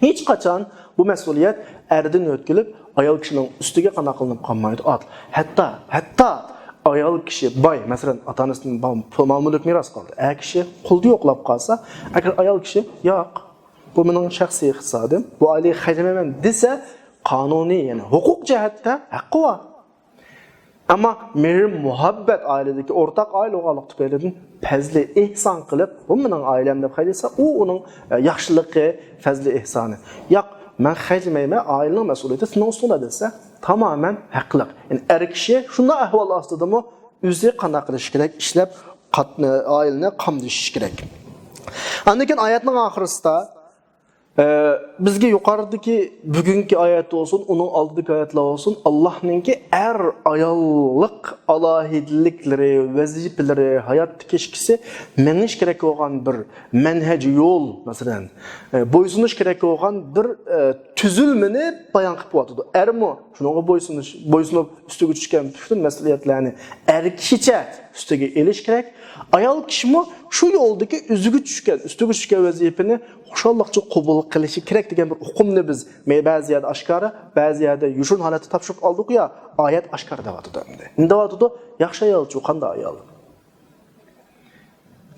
ھېچقاچان بۇ مەسئۇلىيەت ئەردىن يۆتكىلىپ، ئايال كىشىنىڭ ئۈستىگە قانداق قىلىنىپ قالمايدۇ. ئات-، ھەتتا، ھەتتا ئايال كىشى باي، مەسىلەن، ئاتا-ئانىسىدىن با-، پۇل، مال-مۈلۈك مىراس قالدى. ئەر كىشى قۇلدا يوقلاپ قالسا، ئەگەر ئايال كىشى، «ياق، بۇ مېنىڭ شەخسىي ئىقتىسادىم، بۇ ئائىلىگە خەجلىمەيمەن» دېسە، قانۇنىي، يەنى ھوقۇق جەھەتتە ھەققى بار. ئەمما مېھىر-مۇھەببەت ئائىلىدىكى ئورتاق ئائىلە بولغانلىقى تۈپەيلىدىن پەزلى ئېھسان قىلىپ، «بۇ مېنىڭ ئائىلەم» دەپ خەجلىسە، ئۇ ئۇنىڭ، ئە، ياخشىلىقى، پەزلى ئېھسانى. «ياق، مەن خەجلىمەيمەن، ئائىلىنىڭ مەسئۇلىيىتى سېنىڭ ئۈستۈڭدە» دېسە، تامامەن ھەقلىق. يەنى ئەر كىشى شۇنداق ئەھۋال ئاستىدىمۇ ئۆزى قانداق قىلىشى كېرەك، ئىشلەپ، قاتنى-، ئائىلىنى قامدىشى كېرەك. ئاندىن كېيىن ئايەتنىڭ ئاخىرىسىدا، ئە، بىزگە يۇقىرىدىكى بۈگۈنكى ئايەت بولسۇن، ئۇنىڭ ئالدىدىكى ئايەتلەر بولسۇن، ئاللاھنىڭكى ئەر ئاياللىق ئالاھىدىلىكلىرى، ۋەزىپىلىرى، ھايات كەچكۈسى، مېڭىش كېرەك بولغان بىر مەنھەج يول، مەسىلەن، ئە، بويسۇنۇش كېرەك بولغان بىر، ئە، تۈزۈلمىنى بايان قىلىپ ئاتىدۇ. ئەرمۇ شۇنىڭغا بويسۇنۇش، بويسۇنۇپ، ئۈستىگە چۈشكەن پۈتۈن مەسئۇلىيەتلەرنى ئەر كىشىچە ئۈستىگە ئېلىش كېرەك. ئايال كىشىمۇ شۇ يولدىكى ئۆزىگە چۈشكەن، ئۈستىگە چۈشكەن ۋەزىپىنى خۇشاللىقچە قوبۇل قىلىشى كېرەك دېگەن بىر ئۇقۇمنى بىز مە-، بەزى يەردە ئاشكارا، بەزى يەردە يوشۇرۇن ھالەتتە تاپشۇرۇپ ئالدۇق يا، ئايەت ئاشكارا دەۋاتىدۇ ئەمدى. نېمە دەۋاتىدۇ؟ ياخشى ئايالچۇ، قانداق ئايال؟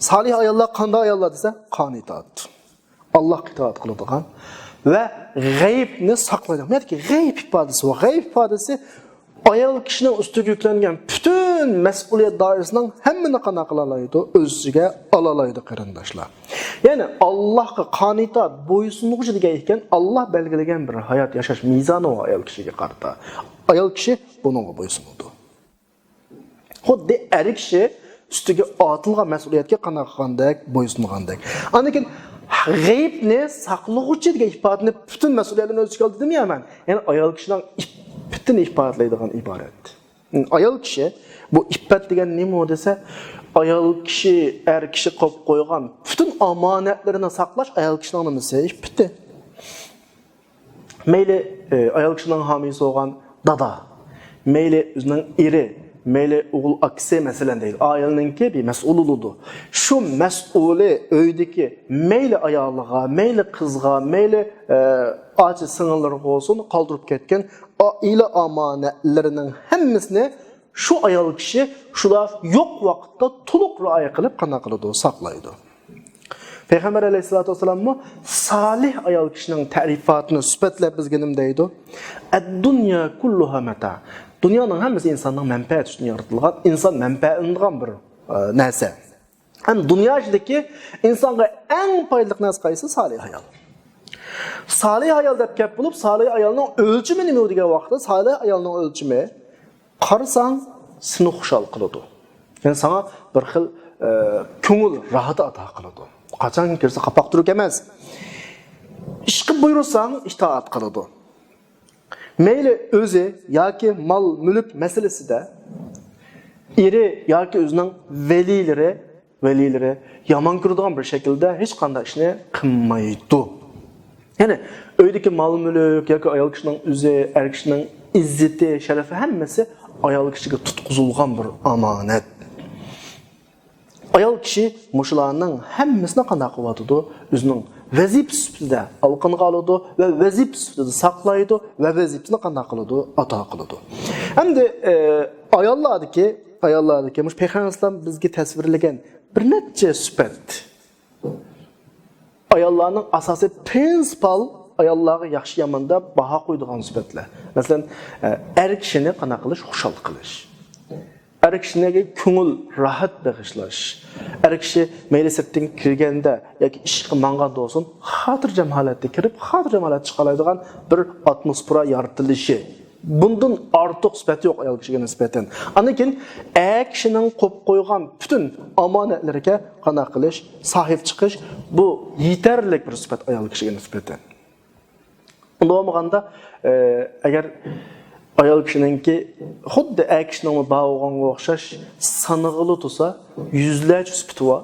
سالىھ ئاياللار قانداق ئاياللار دېسە، قانىتات. ئاللاھقا ئىتائەت قىلىدىغان ۋە غەيىبنى ساقلايدىغان. بۇ يەردىكى غەيىب ئىپادىسى بار. غەيىب ئىپادىسى ئايال كىشىنىڭ ئۈستىگە يۈكلەنگەن پۈتۈن مەسئۇلىيەت دائىرىسىنىڭ ھەممىنى قانداق قىلالايدۇ؟ ئۆز ئىچىگە ئالالايدۇ، قېرىنداشلار. يەنى ئاللاھقا قانىتات، بويسۇنغۇچى دېگەن ئىكەن، ئاللاھ بەلگىلىگەن بىر ھايات ياشاش مىزانى بار ئايال كىشىگە قارىتا. ئايال كىشى بۇنىڭغا بويسۇنىدۇ. خۇددى ئەر كىشى ئۈستىگە ئارتىلغان مەسئۇلىيەتكە قانداق قىلغاندەك، بويسۇنغاندەك. ئاندىن كېيىن غەيىبنى ساقلىغۇچى دېگەن ئىپادىنى پۈتۈن مەسئۇلىيەتنى ئۆز ئىچىگە ئالدى دېدىميا مەن. يەنى ئايال كىشىنىڭ ئىپپىتىنى ئىپادىلەيدىغان ئىبارەت. ئايال كىشى، بۇ ئىپپەت دېگەن نېمە دېسە، ئايال كىشى، ئەر كىشى قويۇپ قويغان پۈتۈن ئامانەتلىرىنى ساقلاش ئايال كىشىنىڭ نېمىسى؟ ئىپپىتى. مەيلى، ئە، ئايال كىشىنىڭ ھامىيسى بولغان دادا، مەيلى ئۆزىنىڭ ئېرى، مەيلى ئوغۇل ئاكىسى، مەسىلەن، دەيلى، ئائىلىنىڭكى بىر مەسئۇلى بولىدۇ. شۇ مەسئۇلى ئۆيدىكى مەيلى ئايالىغا، مەيلى قىزغا، مەيلى، ئە، ئاچا سىڭىللىرىغا بولسۇن، قالدۇرۇپ كەتكەن ئائىلە ئامانەتلىرىنىڭ ھەممىسىنى شۇ ئايال كىشى شۇلار يوق ۋاقىتتا تولۇق رىئايە قىلىپ، قانداق قىلىدۇ؟ ساقلايدۇ. پەيغەمبەر ئەلەيھىسسالاتۇ ۋەسسالاممۇ سالىھ ئايال كىشىنىڭ تەرىپاتىنى سۈپەتلەپ بىزگە نېمە دەيدۇ؟ «ئەددۇنيا كۇللۇھا مەتاع.» دۇنيانىڭ ھەممىسى ئىنساننىڭ مەنپەئەتى ئۈچۈن يارىتىلغان، ئىنسان مەنپەئەتلىنىدىغان بىر، ئە، نەرسە. ھەم دۇنيا ئىچىدىكى ئىنسانغا ئەڭ پايدىلىق نەرسە قايسى؟ سالىھ ئايال. سالىھ ئايال دەپ گەپ بولۇپ، سالىھ ئايالنىڭ ئۆلچىمى نېمە دېگەن ۋاقىتتا، سالىھ ئايالنىڭ ئۆلچىمى قارىساڭ، سېنى خۇشال قىلىدۇ. يەنى ساڭا بىر خىل، ئە، كۆڭۈل راھىتى ئاتا قىلىدۇ. قاچان كىرسە قاپاق تۈرۈك ئەمەس. ئىشقا بۇيرۇساڭ، ئىتائەت قىلىدۇ. مەيلى ئۆزى ياكى مال-مۈلۈك مەسىلىسىدە ئېرى ياكى ئۆزىنىڭ ۋەلىيلىرى، ۋەلىيلىرى يامان كۆرىدىغان بىر شەكىلدە ھېچقانداق ئىشنى قىلمايدۇ. يەنى ئۆيدىكى مال-مۈلۈك ياكى ئايال كىشىنىڭ ئۆزى، ئەر كىشىنىڭ ئىززىتى، شەرىپى ھەممىسى ئايال كىشىگە تۇتقۇزۇلغان بىر ئامانەت. ئايال كىشى مۇشۇلارنىڭ ھەممىسىنى قانداق قىلىۋاتىدۇ؟ ئۆزىنىڭ ۋەزىپىسى سۈپىتىدە ئالقىنغا ئالىدۇ ۋە ۋەزىپىسى سۈپىتىدە ساقلايدۇ ۋە ۋەزىپىسىنى قانداق قىلىدۇ؟ ئادا قىلىدۇ. ئەمدى، ئە، ئاياللاردىكى، ئاياللاردىكى مۇشۇ پەيغەمبەر ئەلەيھىسسالام بىزگە تەسۋىرلىگەن بىر نەچچە سۈپەت. ئاياللارنىڭ ئاساسىي پرىنسىپال ئاياللارغا ياخشى-يامان دەپ باھا قويىدىغان سۈپەتلەر. مەسىلەن، ئە، ئەر كىشىنى قانداق قىلىش؟ خۇشال قىلىش. ئەر كىشىگە كۆڭۈل راھەت بېغىشلاش. ئەر كىشى مەيلى سىرتتىن كىرگەندە ياكى ئىشقا ماڭغاندا بولسۇن، خاتىرجەم ھالەتتە كىرىپ، خاتىرجەم ھالەتتە چىقالايدىغان بىر ئاتموسفېرا يارىتىلىشى. بۇندىن ئارتۇق سۈپەت يوق ئايال كىشىگە نىسبەتەن. ئاندىن كېيىن ئەر كىشىنىڭ قويۇپ قويغان پۈتۈن ئامانەتلىرىگە قانداق قىلىش، ساھىب چىقىش، بۇ يېتەرلىك بىر سۈپەت ئايال كىشىگە نىسبەتەن. ئۇنداق بولمىغاندا، ئە، ئەگەر ئايال كىشىنىڭكى خۇددى ئەر كىشىنىڭمۇ بار بولغانغا ئوخشاش سانىغىلى تۇرسا، يۈزلەرچە سۈپىتى بار.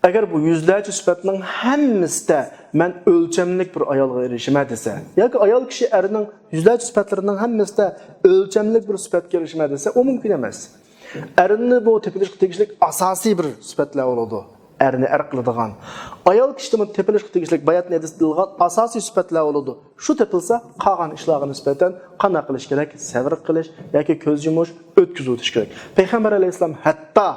ئەگەر بۇ يۈزلەرچە سۈپەتنىڭ ھەممىسىدە مەن ئۆلچەملىك بىر ئايالغا ئېرىشىمەن دېسە، ياكى ئايال كىشى ئەرنىڭ يۈزلەرچە سۈپەتلىرىنىڭ ھەممىسىدە ئۆلچەملىك بىر سۈپەتكە ئېرىشىمەن دېسە، ئۇ مۇمكىن ئەمەس. ئەرنى بۇ تېپىلىشقا تېگىشلىك ئاساسىي بىر سۈپەتلەر بولىدۇ. ئەرنى ئەر قىلىدىغان، ئايال كىشىدىمۇ تېپىلىشقا تېگىشلىك باياتىن ھەدىستە دېيىلغان ئاساسىي سۈپەتلەر بولىدۇ. شۇ تېپىلسا، قالغان ئىشلارغا نىسبەتەن قانداق قىلىش كېرەك؟ سەۋر قىلىش ياكى كۆز يۇمۇش، ئۆتكۈزۈۋېتىش كېرەك. پەيغەمبەر ئەلەيھىسسالام ھەتتا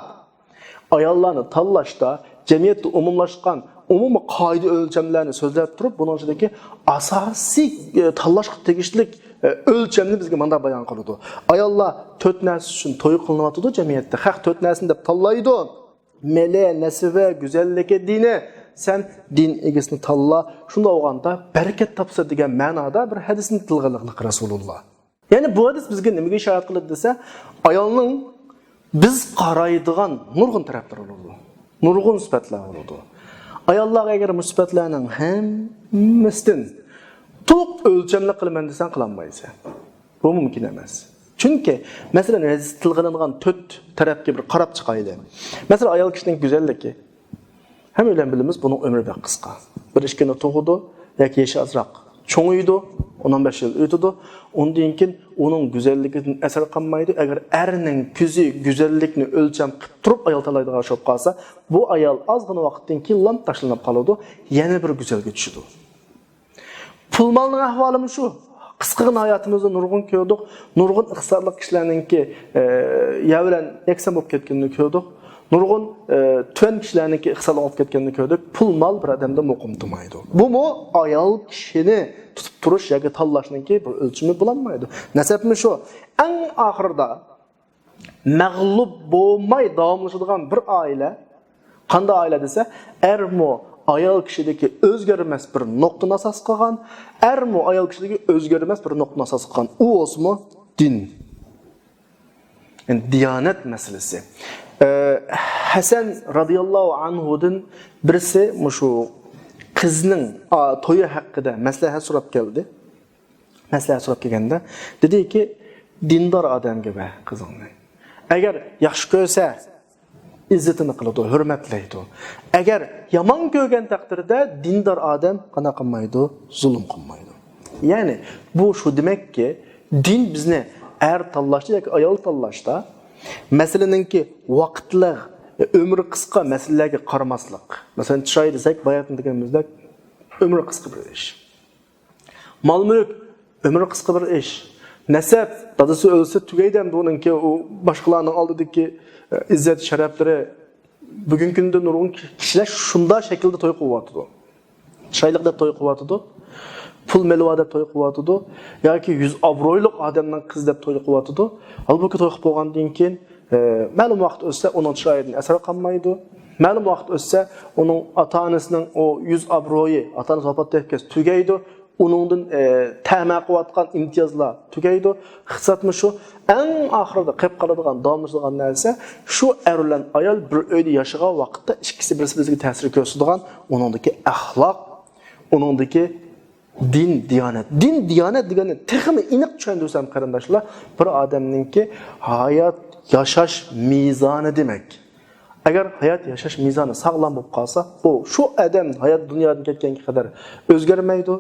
ئاياللارنى تاللاشتا جەمئىيەتتە ئومۇملاشقان ئومۇمىي قائىدە ئۆلچەملەرنى سۆزلەپ تۇرۇپ، بۇنىڭ ئىچىدىكى ئاساسىي، ئە، تاللاشقا تېگىشلىك، ئە، ئۆلچەمنى بىزگە مۇنداق بايان قىلىدۇ. ئاياللار تۆت نەرسە ئۈچۈن توي قىلىنىۋاتىدۇ جەمئىيەتتە. خەق تۆت نەرسىنى دەپ تاللايدۇ. مېلى، نەسىۋى، گۈزەللىكى، دىنى. سەن دىن ئىگىسىنى تاللا، شۇنداق بولغاندا بەرىكەت تاپسا دېگەن مەنادا بىر ھەدىسنى تىلغا ئېلىغلىق رەسۇلۇللا. يەنى بۇ ھەدىس بىزگە نېمىگە ئىشارەت قىلىدۇ دېسە، ئايالنىڭ بىز قارايدىغان نۇرغۇن تەرەپلىرى بولىدۇ. نۇرغۇن سۈپەتلەر بولىدۇ. ئاياللارغا ئەگەر مۇشۇ سۈپەتلەرنىڭ ھەممىسىدىن تولۇق ئۆلچەملىك قىلىمەن دېسەڭ، قىلالمايسەن. بۇ مۇمكىن ئەمەس. چۈنكى، مەسىلەن، ھەدىستە تىلغا ئېلىنغان تۆت تەرەپكە بىر قاراپ چىقايلى. مەسىلەن، ئايال كىشىنىڭ گۈزەللىكى. ھەممە بىلەن بىلىمىز، بۇنىڭ ئۆمرى بەك قىسقا. بىر ئىككىنى تۇغىدۇ ياكى يېشى ئازراق چوڭىيىدۇ، ئون ئون بەش يىل ئۆتىدۇ. ئۇندىن كېيىن ئۇنىڭ گۈزەللىكىدىن ئەسەر قالمايدۇ. ئەگەر ئەرنىڭ كۆزى گۈزەللىكنى ئۆلچەم قىلىپ تۇرۇپ ئايال تاللايدىغان ئىش بولۇپ قالسا، بۇ ئايال ئازغىنا ۋاقىتتىن كېيىن لامپ تاشلىنىپ قالىدۇ، يەنە بىر گۈزەلگە چۈشىدۇ. پۇل مالنىڭ ئەھۋالىمۇ شۇ. قىسقىغىنە ھاياتىمىزدا نۇرغۇن كۆردۇق. نۇرغۇن ئىقتىسادلىق كىشىلەرنىڭكى، ئە، يەر بىلەن يەكسان بولۇپ كەتكىنىنى كۆردۇق. نۇرغۇن، ئە، تۆۋەن كىشىلەرنىڭكى ئىقتىسادلىق بولۇپ كەتكىنىنى كۆردۇق. پۇل مال بىر ئادەمدە مۇقىم تۇرمايدۇ. بۇمۇ ئايال كىشىنى تۇتۇپ تۇرۇش ياكى تاللاشنىڭكى بىر ئۆلچىمى بولالمايدۇ. نەسەبمۇ شۇ. ئەڭ ئاخىرىدا مەغلۇپ بولماي داۋاملىشىدىغان بىر ئائىلە. قانداق ئائىلە دېسە، ئەرمۇ ئايال كىشىدىكى ئۆزگەرمەس بىر نۇقتىنى ئاساس قىلغان، ئەرمۇ ئايال كىشىدىكى ئۆزگەرمەس بىر نۇقتىنى ئاساس قىلغان. ئۇ بولسىمۇ دىن. يەنى دىيانەت مەسىلىسى. ئە، ھەسەن رازىياللاھۇ ئەنھۇدىن بىرسى مۇشۇ قىزنىڭ، ئا، تويى ھەققىدە مەسلىھەت سوراپ كەلدى. مەسلىھەت سوراپ كەلگەندە، دېدىكى، دىندار ئادەمگە بەر قىزىڭنى. ئەگەر ياخشى كۆرسە، ئىززىتىنى قىلىدۇ، ھۆرمەتلەيدۇ. ئەگەر يامان كۆرگەن تەقدىردە، دىندار ئادەم قانداق قىلمايدۇ؟ زۇلۇم قىلمايدۇ. يەنى، بۇ شۇ دېمەككى، دىن بىزنى ئەر تاللاشتا ياكى ئايال تاللاشتا، مەسىلىنىڭكى ۋاقىتلىق، ئۆمرى قىسقا مەسىلىلەرگە قارىماسلىق. مەسىلەن، چىراي دېسەك، باياتىن دېگىنىمىزدەك، ئۆمرى قىسقا بىر ئىش. مال-مۈلۈك، ئۆمرى قىسقا بىر ئىش. نەسەب، دادىسى ئۆلسە تۈگەيدۇ ئەمدى ئۇنىڭكى، ئۇ باشقىلارنىڭ ئالدىدىكى، ئە، ئىززەت شەرەپلىرى. بۈگۈنكى كۈندە نۇرغۇن كىشىلەر شۇنداق شەكىلدە توي قىلىۋاتىدۇ. چىرايلىق دەپ توي قىلىۋاتىدۇ. پۇل مېلىۋا دەپ توي قىلىۋاتىدۇ. ياكى يۈز ئابرۇيلۇق ئادەمنىڭ قىزى دەپ توي قىلىۋاتىدۇ. ھالبۇكى توي قىلىپ بولغاندىن كېيىن، ئە، مەلۇم ۋاقىت ئۆتسە ئۇنىڭ چىرايىدىن ئەسەر قالمايدۇ. مەلۇم ۋاقىت ئۆتسە ئۇنىڭ ئاتا-ئانىسىنىڭ ئۇ يۈز ئابرۇيى، ئاتا-ئانىسى ۋاپات تەگكەچ تۈگەيدۇ. ئۇنىڭدىن، ئە، تەمە قىلىۋاتقان ئىمتىيازلار تۈگەيدۇ. ئىقتىسادمۇ شۇ. ئەڭ ئاخىرىدا قېلىپ قالىدىغان، داۋاملىشىدىغان نەرسە شۇ ئەر بىلەن ئايال بىر ئۆيدە ياشىغان ۋاقىتتا ئىككىسى بىرسى بىرسىگە تەسىر كۆرسىتىدىغان ئۇنىڭدىكى ئەخلاق، ئۇنىڭدىكى دىن، دىيانەت. دىن، دىيانەت دېگەننى تېخىمۇ ئېنىق چۈشەندۈرسەم، قېرىنداشلار، بىر ئادەمنىڭكى ھايات ياشاش مىزانى دېمەك. ئەگەر ھايات ياشاش مىزانى ساغلام بولۇپ قالسا، ئۇ شۇ ئادەم ھايات دۇنيادىن كەتكەنگە قەدەر ئۆزگەرمەيدۇ.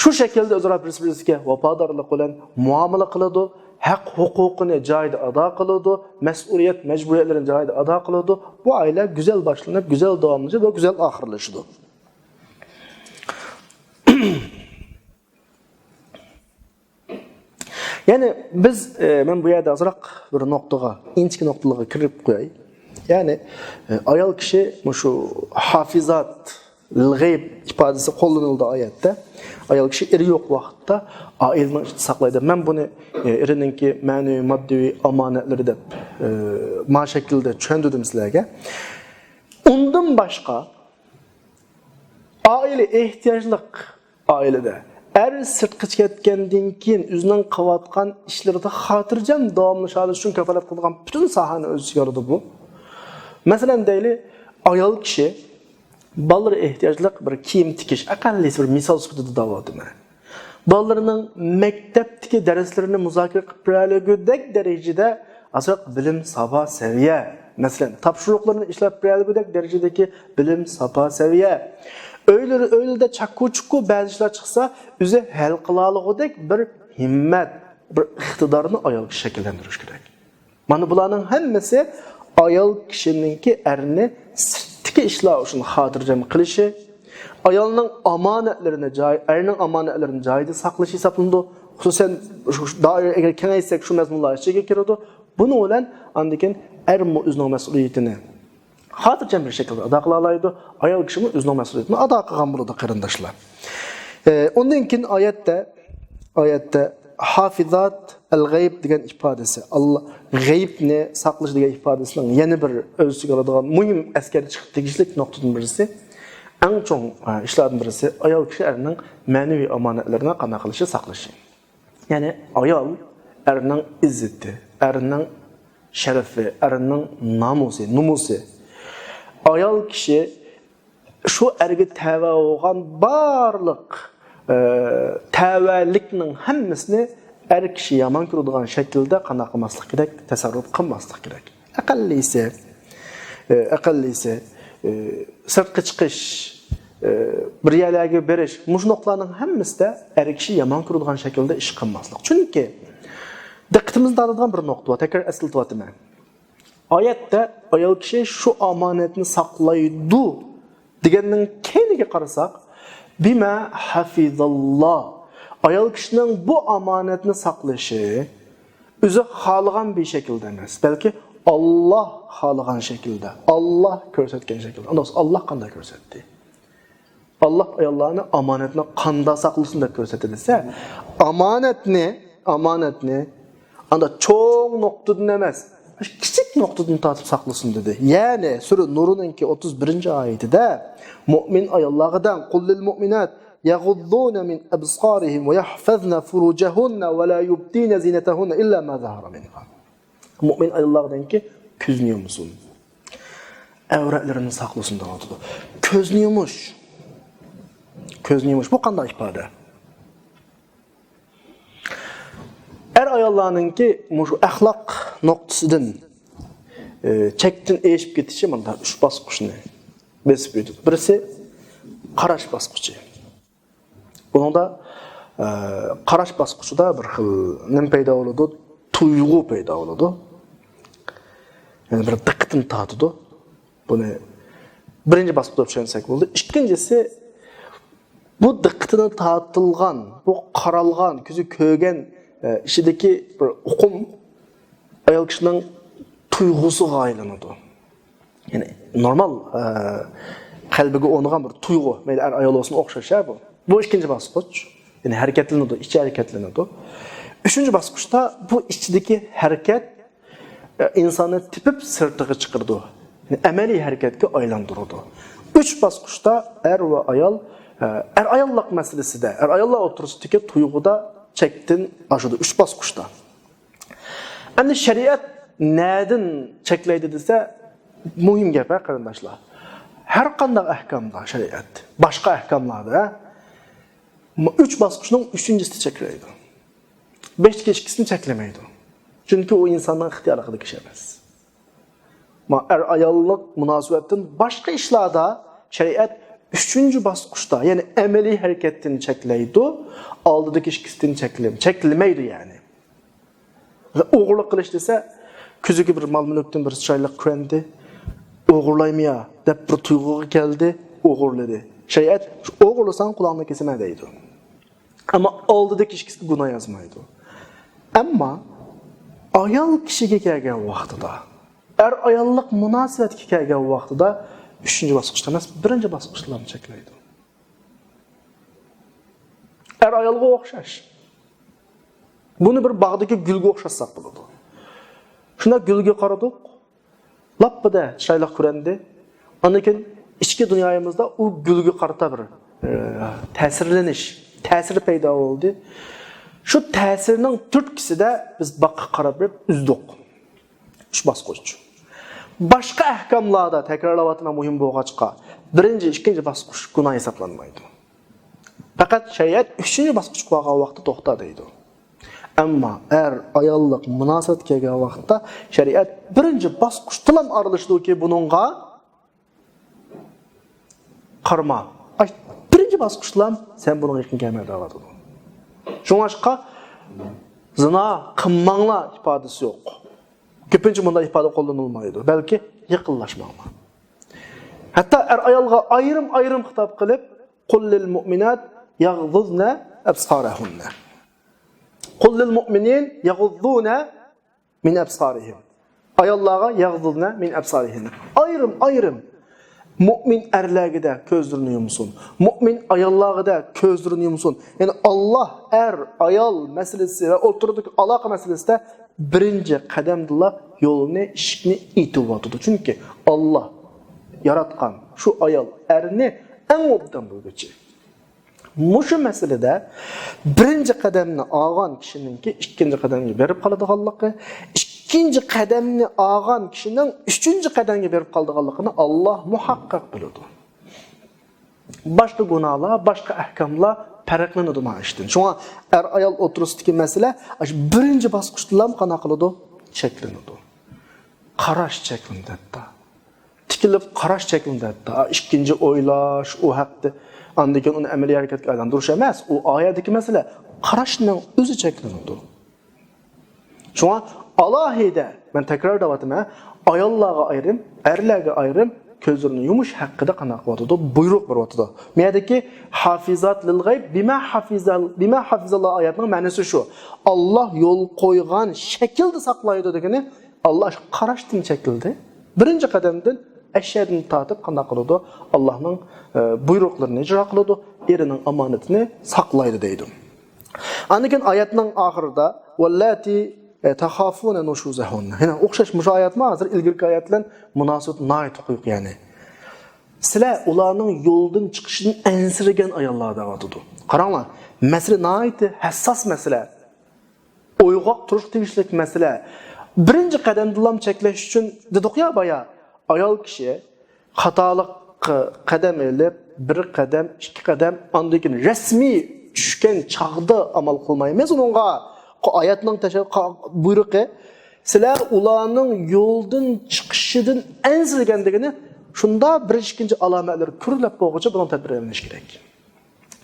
شۇ شەكىلدە ئۆزئارا بىرسى-بىرسىگە ۋاپادارلىق بىلەن مۇئامىلە قىلىدۇ، ھەق ھوقۇقىنى جايىدا ئادا قىلىدۇ، مەسئۇلىيەت مەجبۇرىيەتلىرىنى جايىدا ئادا قىلىدۇ. بۇ ئائىلە گۈزەل باشلىنىپ، گۈزەل داۋاملىشىدۇ ۋە گۈزەل ئاخىرلىشىدۇ. يەنى بىز، ئە، مەن بۇ يەردە ئازراق بىر نۇقتىغا، ئىنچىكە نۇقتىلارغا كىرىپ قوياي. يەنى، ئە، ئايال كىشى مۇشۇ ھافىزات، غەيب ئىپادىسى قوللىنىلدى ئايەتتە. ئايال كىشى ئېرى يوق ۋاقىتتا ئائىلىنىڭ ئىچىدە ساقلايدۇ. مەن بۇنى، ئە، ئېرىنىڭكى مەنىۋى، ماددىي ئامانەتلىرى دەپ، ئە، ما شەكىلدە چۈشەندۈردۈم سىلەرگە. ئۇندىن باشقا، ئائىلە ئېھتىياجلىق ئائىلىدە ئەر سىرتقا كەتكەندىن كېيىن ئۆزىنىڭ قىلىۋاتقان ئىشلىرىدا خاتىرجەم داۋاملىشالىشى ئۈچۈن كاپالەت قىلىدىغان پۈتۈن ساھەنى ئۆز ئىچىگە ئالىدۇ بۇ. مەسىلەن، دەيلى، ئايال كىشى بالىلىرى ئېھتىياجلىق بىر كىيىم تىكىش، ئەقەللىيسى بىر مىسال سۈپىتىدە دەۋاتىمەن. بالىلىرىنىڭ مەكتەپتىكى دەرسلىرىنى مۇزاكىرە قىلىپ بېرەلىگۈدەك دەرىجىدە ئازراق بىلىم ساپا سەۋىيە. مەسىلەن، تاپشۇرۇقلىرىنى ئىشلەپ بېرەلىگۈدەك دەرىجىدىكى بىلىم ساپا سەۋىيە. ئۆيلىرى، ئۆيلىرىدە چاككۇ-چۇككۇ بەزى ئىشلار چىقسا، ئۆزى ھەل قىلالىغۇدەك بىر ھىممەت، بىر ئىقتىدارنى ئايال كىشى شەكىللەندۈرۈش كېرەك. مانا بۇلارنىڭ ھەممىسى ئايال كىشىنىڭكى ئەرنى سىرتتىكى ئىشلار ئۈچۈن خاتىرجەم قىلىشى، ئايالنىڭ ئامانەتلىرىنى جاي، ئەرنىڭ ئامانەتلىرىنى جايىدا ساقلىشى ھېسابلىنىدۇ. خۇسۇسەن، شۇ، شۇ دائىرە ئەگەر كېڭەيتسەك، شۇ مەزمۇنلار ئىچىگە كىرىدۇ. بۇنىڭ بىلەن ئاندىن كېيىن ئەرمۇ ئۆزىنىڭ مەسئۇلىيىتىنى خاتىرجەم بىر شەكىلدە ئادا قىلالايدۇ، ئايال كىشىمۇ ئۆزىنىڭ مەسئۇلىيىتىنى ئادا قىلغان بولىدۇ، قېرىنداشلار. ئە، ئۇندىن كېيىن ئايەتتە، ئايەتتە ھافىزات ئەل غەيب دېگەن ئىپادىسى، ئاللا، غەيبنى ساقلىشى دېگەن ئىپادىسىنىڭ يەنە بىر ئۆز ئىچىگە ئالىدىغان مۇھىم ئەسكەرتىشكە تېگىشلىك نۇقتىدىن بىرسى، ئەڭ چوڭ، ئە، ئىشلاردىن بىرسى، ئايال كىشى ئەرنىڭ مەنىۋى ئامانەتلىرىنى قانداق قىلىشى، ساقلىشى. يەنى ئايال ئەرنىڭ ئىززىتى، ئەرنىڭ شەرىپى، ئەرنىڭ نامۇسى، نومۇسى. ئايال كىشى شۇ ئەرگە تەۋە بولغان بارلىق، ئە، تەۋەلىكنىڭ ھەممىسىنى ئەر كىشى يامان كۆرىدىغان شەكىلدە قانداق قىلماسلىق كېرەك؟ تەسەررۇپ قىلماسلىق كېرەك. ئەقەللىسى، ئە، ئەقەللىسى، ئە، سىرتقا چىقىش، ئە، بىر يەرلەرگە بېرىش، مۇشۇ نۇقتىلارنىڭ ھەممىسىدە ئەر كىشى يامان كۆرىدىغان شەكىلدە ئىش قىلماسلىق. چۈنكى دىققىتىمىزنى تارتىدىغان بىر نۇقتا بار، تەكرار ئەسلىتىۋاتىمەن. ئايەتتە ئايال كىشى شۇ ئامانەتنى ساقلايدۇ دېگەننىڭ كەينىگە قارىساق، بىما ھەفىزاللا. ئايال كىشىنىڭ بۇ ئامانەتنى ساقلىشى ئۆزى خالىغان بىر شەكىلدە ئەمەس، بەلكى ئاللا خالىغان شەكىلدە، ئاللا كۆرسەتكەن شەكىلدە. ئۇنداق بولسا ئاللا قانداق كۆرسەتتى؟ ئاللا ئاياللارنى ئامانەتنى قانداق ساقلىسۇن دەپ كۆرسەتتى دېسە، ئامانەتنى، ئامانەتنى ئاندا چوڭ نۇقتىدىن ئەمەس، كىچىك نۇقتىدىن تارتىپ ساقلىسۇن دېدى. يەنى سۈرە نۇرنىڭكى ئوتتۇز بىرىنچى ئايىتىدە مۇئمىن ئاياللارغا دەڭ، قۇل لىل مۇئمىنات يەغۇززۇنە مىن ئەبسارىھىم ۋە يەھفەزنە فۇرۇجەھۇننە ۋە لا يۇبدىنە زىنەتەھۇننە ئىللا ما زەھەرە مىنھا. مۇئمىن ئاياللارغا دەڭكى، كۆزنى يۇمسۇن. ئەۋرەتلىرىنى ساقلىسۇن دەۋاتىدۇ. كۆزنى يۇمۇش. كۆزنى يۇمۇش. بۇ قانداق ئىپادە؟ ئەر ئاياللارنىڭكى مۇشۇ ئەخلاق نۇقتىسىدىن، ئى، چەكتىن ئېشىپ كېتىشى مۇنداق ئۈچ باسقۇچنى بېسىپ ئۆتىدۇ. بىرسى قاراش باسقۇچى. بۇنىڭدا، ئە، قاراش باسقۇچىدا بىر خىل نېمە پەيدا بولىدۇ؟ تۇيغۇ پەيدا بولىدۇ. يەنى بىر دىققىتىنى تارتىدۇ. بۇنى بىرىنچى باسقۇچتا چۈشەنسەك بولدى. ئىككىنچىسى، بۇ دىققىتىنى تارتىلغان، بۇ قارالغان، كۆزى كۆرگەن، ئە، ئىچىدىكى بىر ئۇقۇم ئايال كىشىنىڭ تۇيغۇسىغا ئايلىنىدۇ. يەنى نورمال، ئە، قەلبىگە ئورنىغان بىر تۇيغۇ، مەيلى ئەر ئايال بولسۇن، ئوخشاش ھە بۇ. بۇ ئىككىنچى باسقۇچ. يەنى ھەرىكەتلىنىدۇ، ئىچى ھەرىكەتلىنىدۇ. ئۈچىنچى باسقۇچتا بۇ ئىچىدىكى ھەرىكەت، ئە، ئىنساننى تېپىپ سىرتىغا چىقىرىدۇ. يەنى ئەمەلىي ھەرىكەتكە ئايلاندۇرىدۇ. ئۈچ باسقۇچتا ئەر ۋە ئايال، ئە، ئەر-ئاياللىق مەسىلىسىدە، ئەر-ئاياللار ئوتتۇرىسىدىكى تۇيغۇدا چەكتىن ئاشىدۇ. ئۈچ باسقۇچتا. ئەمدى شەرىئەت نەدىن چەكلەيدۇ دېسە، مۇھىم گەپ ھە، قېرىنداشلار. ھەر قانداق ئەھكامدا شەرىئەت، باشقا ئەھكاملاردا ھە، ئۈچ باسقۇچنىڭ ئۈچىنچىسىنى چەكلەيدۇ. بەشتىكى ئىككىسىنى چەكلىمەيدۇ. چۈنكى ئۇ ئىنساننىڭ ئىختىيارلىقىدىكى ئىش ئەمەس. ما ئەر-ئاياللىق مۇناسىۋەتتىن باشقا ئىشلاردا شەرىئەت ئۈچىنچى باسقۇچتا، يەنى ئەمەلىي ھەرىكەتتىن چەكلەيدۇ، ئالدىدىكى ئىككىسىدىن چەكلىمەيدۇ، چەكلىمەيدۇ يەنى. ئوغرىلىق قىلىش دېسە، كۆزىگە بىر مال-مۈلۈكتىن بىر چىرايلىق كۆرۈندى، ئوغرىلايمۇ يا دەپ بىر تۇيغۇغا كەلدى، ئوغرىلىدى. شەرىئەت، شۇ ئوغرىلىساڭ قۇلاقنى كېسىمەن دەيدۇ. ئەمما ئالدىدىكى ئىككىسىگە گۇناھ يازمايدۇ. ئەمما ئايال كىشىگە كەلگەن ۋاقتىدا، ئەر-ئاياللىق مۇناسىۋەتكە كەلگەن ۋاقتىدا ئۈچىنچى باسقۇچتا ئەمەس، بىرىنچى باسقۇچتا چەكلەيدۇ. ئەر-ئايالغا ئوخشاش. بۇنى بىر باغدىكى گۈلگە ئوخشاتساق بولىدۇ. شۇنداق گۈلگە قارىدۇق، لاپپىدە چىرايلىق كۆرۈندى. ئاندىن كېيىن ئىچكى دۇنيايىمىزدا ئۇ گۈلگە قارىتا بىر، ئە، تەسىرلىنىش، تەسىر پەيدا بولدى. شۇ تەسىرنىڭ تۈرتكىسىدە بىز باغقا قاراپ بېرىپ ئۈزدۇق. ئۈچ باسقۇچ. باشقا ئەھكاملاردا تەكرارلاۋاتىمەن مۇھىم بولغاچقا، بىرىنچى، ئىككىنچى باسقۇچ گۇناھ ھېسابلانمايدۇ. پەقەت شەرىئەت ئۈچىنچى باسقۇچقا بارغان ۋاقىتتا توختا دەيدۇ. ئەمما ئەر-ئاياللىق مۇناسىۋەتكە كەلگەن ۋاقىتتا شەرىئەت بىرىنچى باسقۇچتىلا ئارىلىشىدۇكى بۇنىڭغا قارىما. ئاي، بىرىنچى باسقۇچتىلا سەن بۇنىڭغا يېقىن كەلمە دەۋاتىدۇ. شۇڭلاشقا زىنا قىلماڭلار ئىپادىسى يوق. كۆپىنچە مۇنداق ئىپادە قوللىنىلمايدۇ، بەلكى يېقىنلاشماڭلار. ھەتتا ئەر-ئايالغا ئايرىم-ئايرىم خىتاب قىلىپ، قۇل لىل مۇئمىنات يەغزۇزنە ئەبسارەھۇننە. قۇل لىل مۇئمىنىن يەغزۇزنە مىن ئەبسارىھىم. ئاياللارغا يەغزۇزنە مىن ئەبسارىھىم. ئايرىم-ئايرىم. مۇئمىن ئەرلەرگە دە كۆزلىرىنى يۇمسۇن. مۇئمىن ئاياللارغا دە كۆزلىرىنى يۇمسۇن. يەنى ئاللاھ ئەر، ئايال مەسىلىسى ۋە ئوتتۇرىدىكى ئالاقە مەسىلىسىدە بىرىنچى قەدەمدىلا يولنى، ئىشىكنى ئېتىۋاتىدۇ. چۈنكى ئاللاھ ياراتقان شۇ ئايال ئەرنى ئەڭ ئوبدان بىلگۈچى. مۇشۇ مەسىلىدە بىرىنچى قەدەمنى ئالغان كىشىنىڭكى ئىككىنچى قەدەمگە بېرىپ قالىدىغانلىقى، ئىككىنچى قەدەمنى ئالغان كىشىنىڭ ئۈچىنچى قەدەمگە بېرىپ قالىدىغانلىقىنى ئاللاھ مۇھەققەق بىلىدۇ. باشقا گۇناھلار، باشقا ئەھكاملار پەرقلىنىدۇ مانا ئىشتىن. شۇڭا ئەر-ئايال ئوتتۇرىسىدىكى مەسىلە ئاشۇ بىرىنچى باسقۇچتىلا قانداق قىلىدۇ؟ چەكلىنىدۇ. قاراش چەكلىنىدۇ ھەتتا. تىكىلىپ قاراش چەكلىنىدۇ ھەتتا. ئىككىنچى ئويلاش ئۇ ھەقتە. ئاندىن كېيىن ئۇنى ئەمەلىي ھەرىكەتكە ئايلاندۇرۇش ئەمەس. ئۇ ئايەتتىكى مەسىلە. قاراشنىڭ ئۆزى چەكلىنىدۇ. شۇڭا ئالاھىدە، مەن تەكرار دەۋاتىمەن، ئاياللارغا ئايرىم، ئەرلەرگە ئايرىم كۆزلىرىنى يۇمۇش ھەققىدە قانداق قىلىۋاتىدۇ؟ بۇيرۇق بېرىۋاتىدۇ. بۇ يەردىكى ھافىزات لىل غەيب بىما ھافىزال-، بىما ھافىزاللا ئايەتنىڭ مەنىسى شۇ. ئاللاھ يول قويغان شەكىلدە ساقلايدۇ دېگىنى، ئاللاھ شۇ قاراشتىن چەكلىدى. بىرىنچى قەدەمدىن ئەشەدىن تارتىپ قانداق قىلىدۇ؟ ئاللاھنىڭ، ئە، بۇيرۇقلىرىنى ئىجرا قىلىدۇ، ئېرىنىڭ ئامانىتىنى ساقلايدۇ دەيدۇ. ئاندىن كېيىن ئايەتنىڭ ئاخىرىدا، ۋەللاتی، ئە، تەخافۇنە نۇشۇزەھۇننە. يەنە ئوخشاش مۇشۇ ئايەتمۇ ھازىر ئىلگىرىكى ئايەت بىلەن مۇناسىۋىتى ناھايىتى قويۇق يەنى. سىلەر ئۇلارنىڭ يولدىن چىقىشىدىن ئەنسىرىگەن ئاياللار دەۋاتىدۇ. قاراڭلار، مەسىلە ناھايىتى ھەسساس مەسىلە. ئويغاق تۇرۇشقا تېگىشلىك مەسىلە. بىرىنچى قەدەمدىلا چەكلەش ئۈچۈن دېدۇق يا بايا، ئايال كىشى خاتالىققا قەدەم ئېلىپ، بىر قەدەم، ئىككى قەدەم، ئاندىن كېيىن رەسمىي چۈشكەن چاغدا ئامال قىلمايمىز ئۇنىڭغا. قو-، ئايەتنىڭ تەشە-، قا-، بۇيرۇقى، سىلەر ئۇلارنىڭ يولدىن چىقىشىدىن ئەنسىرىگەن دېگىنى، شۇنداق بىر ئىككىنچى ئالامەتلىرى كۆرۈلۈپ بولغۇچە بۇنىڭ تەدبىر ئېلىنىشى كېرەك.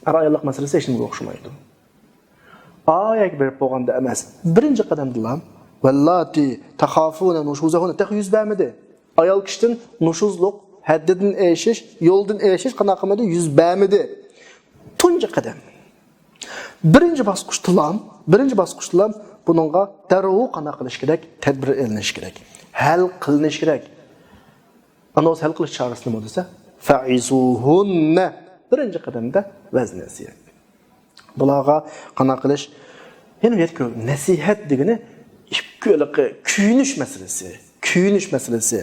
ئەر-ئاياللىق مەسىلىسى ھېچنېمىگە ئوخشىمايدۇ. ئايەگە بېرىپ بولغاندا ئەمەس، بىرىنچى قەدەمدىلا، ۋەللاتی تەخافۇنە نۇشۇزەھۇننە تېخى يۈز بەرمىدى. ئايال كىشىدىن نۇشۇزلۇق، ھەددىدىن ئېشىش، يولدىن ئېشىش قانداق قىلمىدى؟ يۈز بەرمىدى. تۇنجى قەدەم. بىرىنچى باسقۇچتىلا، بىرىنچى باسقۇچتىلا بۇنىڭغا دەررۇ قانداق قىلىش كېرەك؟ تەدبىر ئېلىنىش كېرەك. ھەل قىلىنىش كېرەك. ئاندىن ھەل قىلىش چارىسى نېمە دېسە، فەئىزۇھۇننە. بىرىنچى قەدەمدە ۋەز نەسىھەت. بۇلارغا قانداق قىلىش؟ يەنە بۇ يەردىكى نەسىھەت دېگىنى ئىككى ھېلىقى كۆيۈنۈش مەسىلىسى. كۆيۈنۈش مەسىلىسى.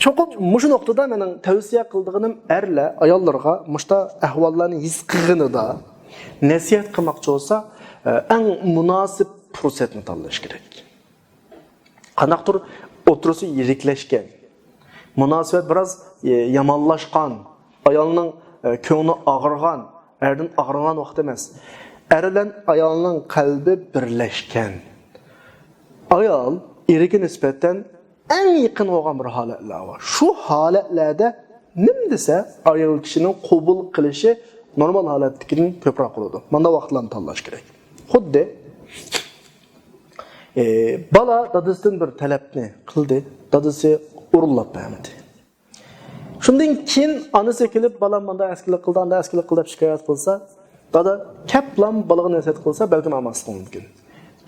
چوقۇم مۇشۇ نۇقتىدا مېنىڭ تەۋسىيە قىلىدىغىنىم ئەرلەر ئاياللىرىغا مۇشتا ئەھۋاللارنى ھېس قىلغىنىدا نەسىھەت قىلماقچى بولسا، ئەڭ مۇناسىپ پۇرسەتنى تاللاش كېرەك. قانداقتۇر ئوتتۇرىسى يىرىكلەشكەن، مۇناسىۋەت بىراز، ئى، يامانلاشقان، ئايالنىڭ، ئى، كۆڭلى ئاغرىغان، ئەردىن ئاغرىغان ۋاقىت ئەمەس. ئەر بىلەن ئايالنىڭ قەلبى بىرلەشكەن. ئايال ئېرىگە نىسبەتەن ئەڭ يېقىن بولغان بىر ھالەتلەر بار. شۇ ھالەتلەردە نېمە دېسە، ئايال كىشىنىڭ قوبۇل قىلىشى نورمال ھالەتتىكىدىن كۆپرەك بولىدۇ. مانداق ۋاقىتلارنى تاللاش كېرەك. خۇددى، ئى، بالا دادىسىدىن بىر تەلەپنى قىلدى، دادىسى ئورۇنلاپ بەرمىدى. شۇندىن كېيىن ئانىسى كېلىپ، بالام مانداق ئەسكىلىك قىلدى، ئانداق ئەسكىلىك قىلدى دەپ شىكايەت قىلسا، دادا كەپلا بالىغا نەسىھەت قىلسا، بەلكىم ئالماسلىقى مۇمكىن.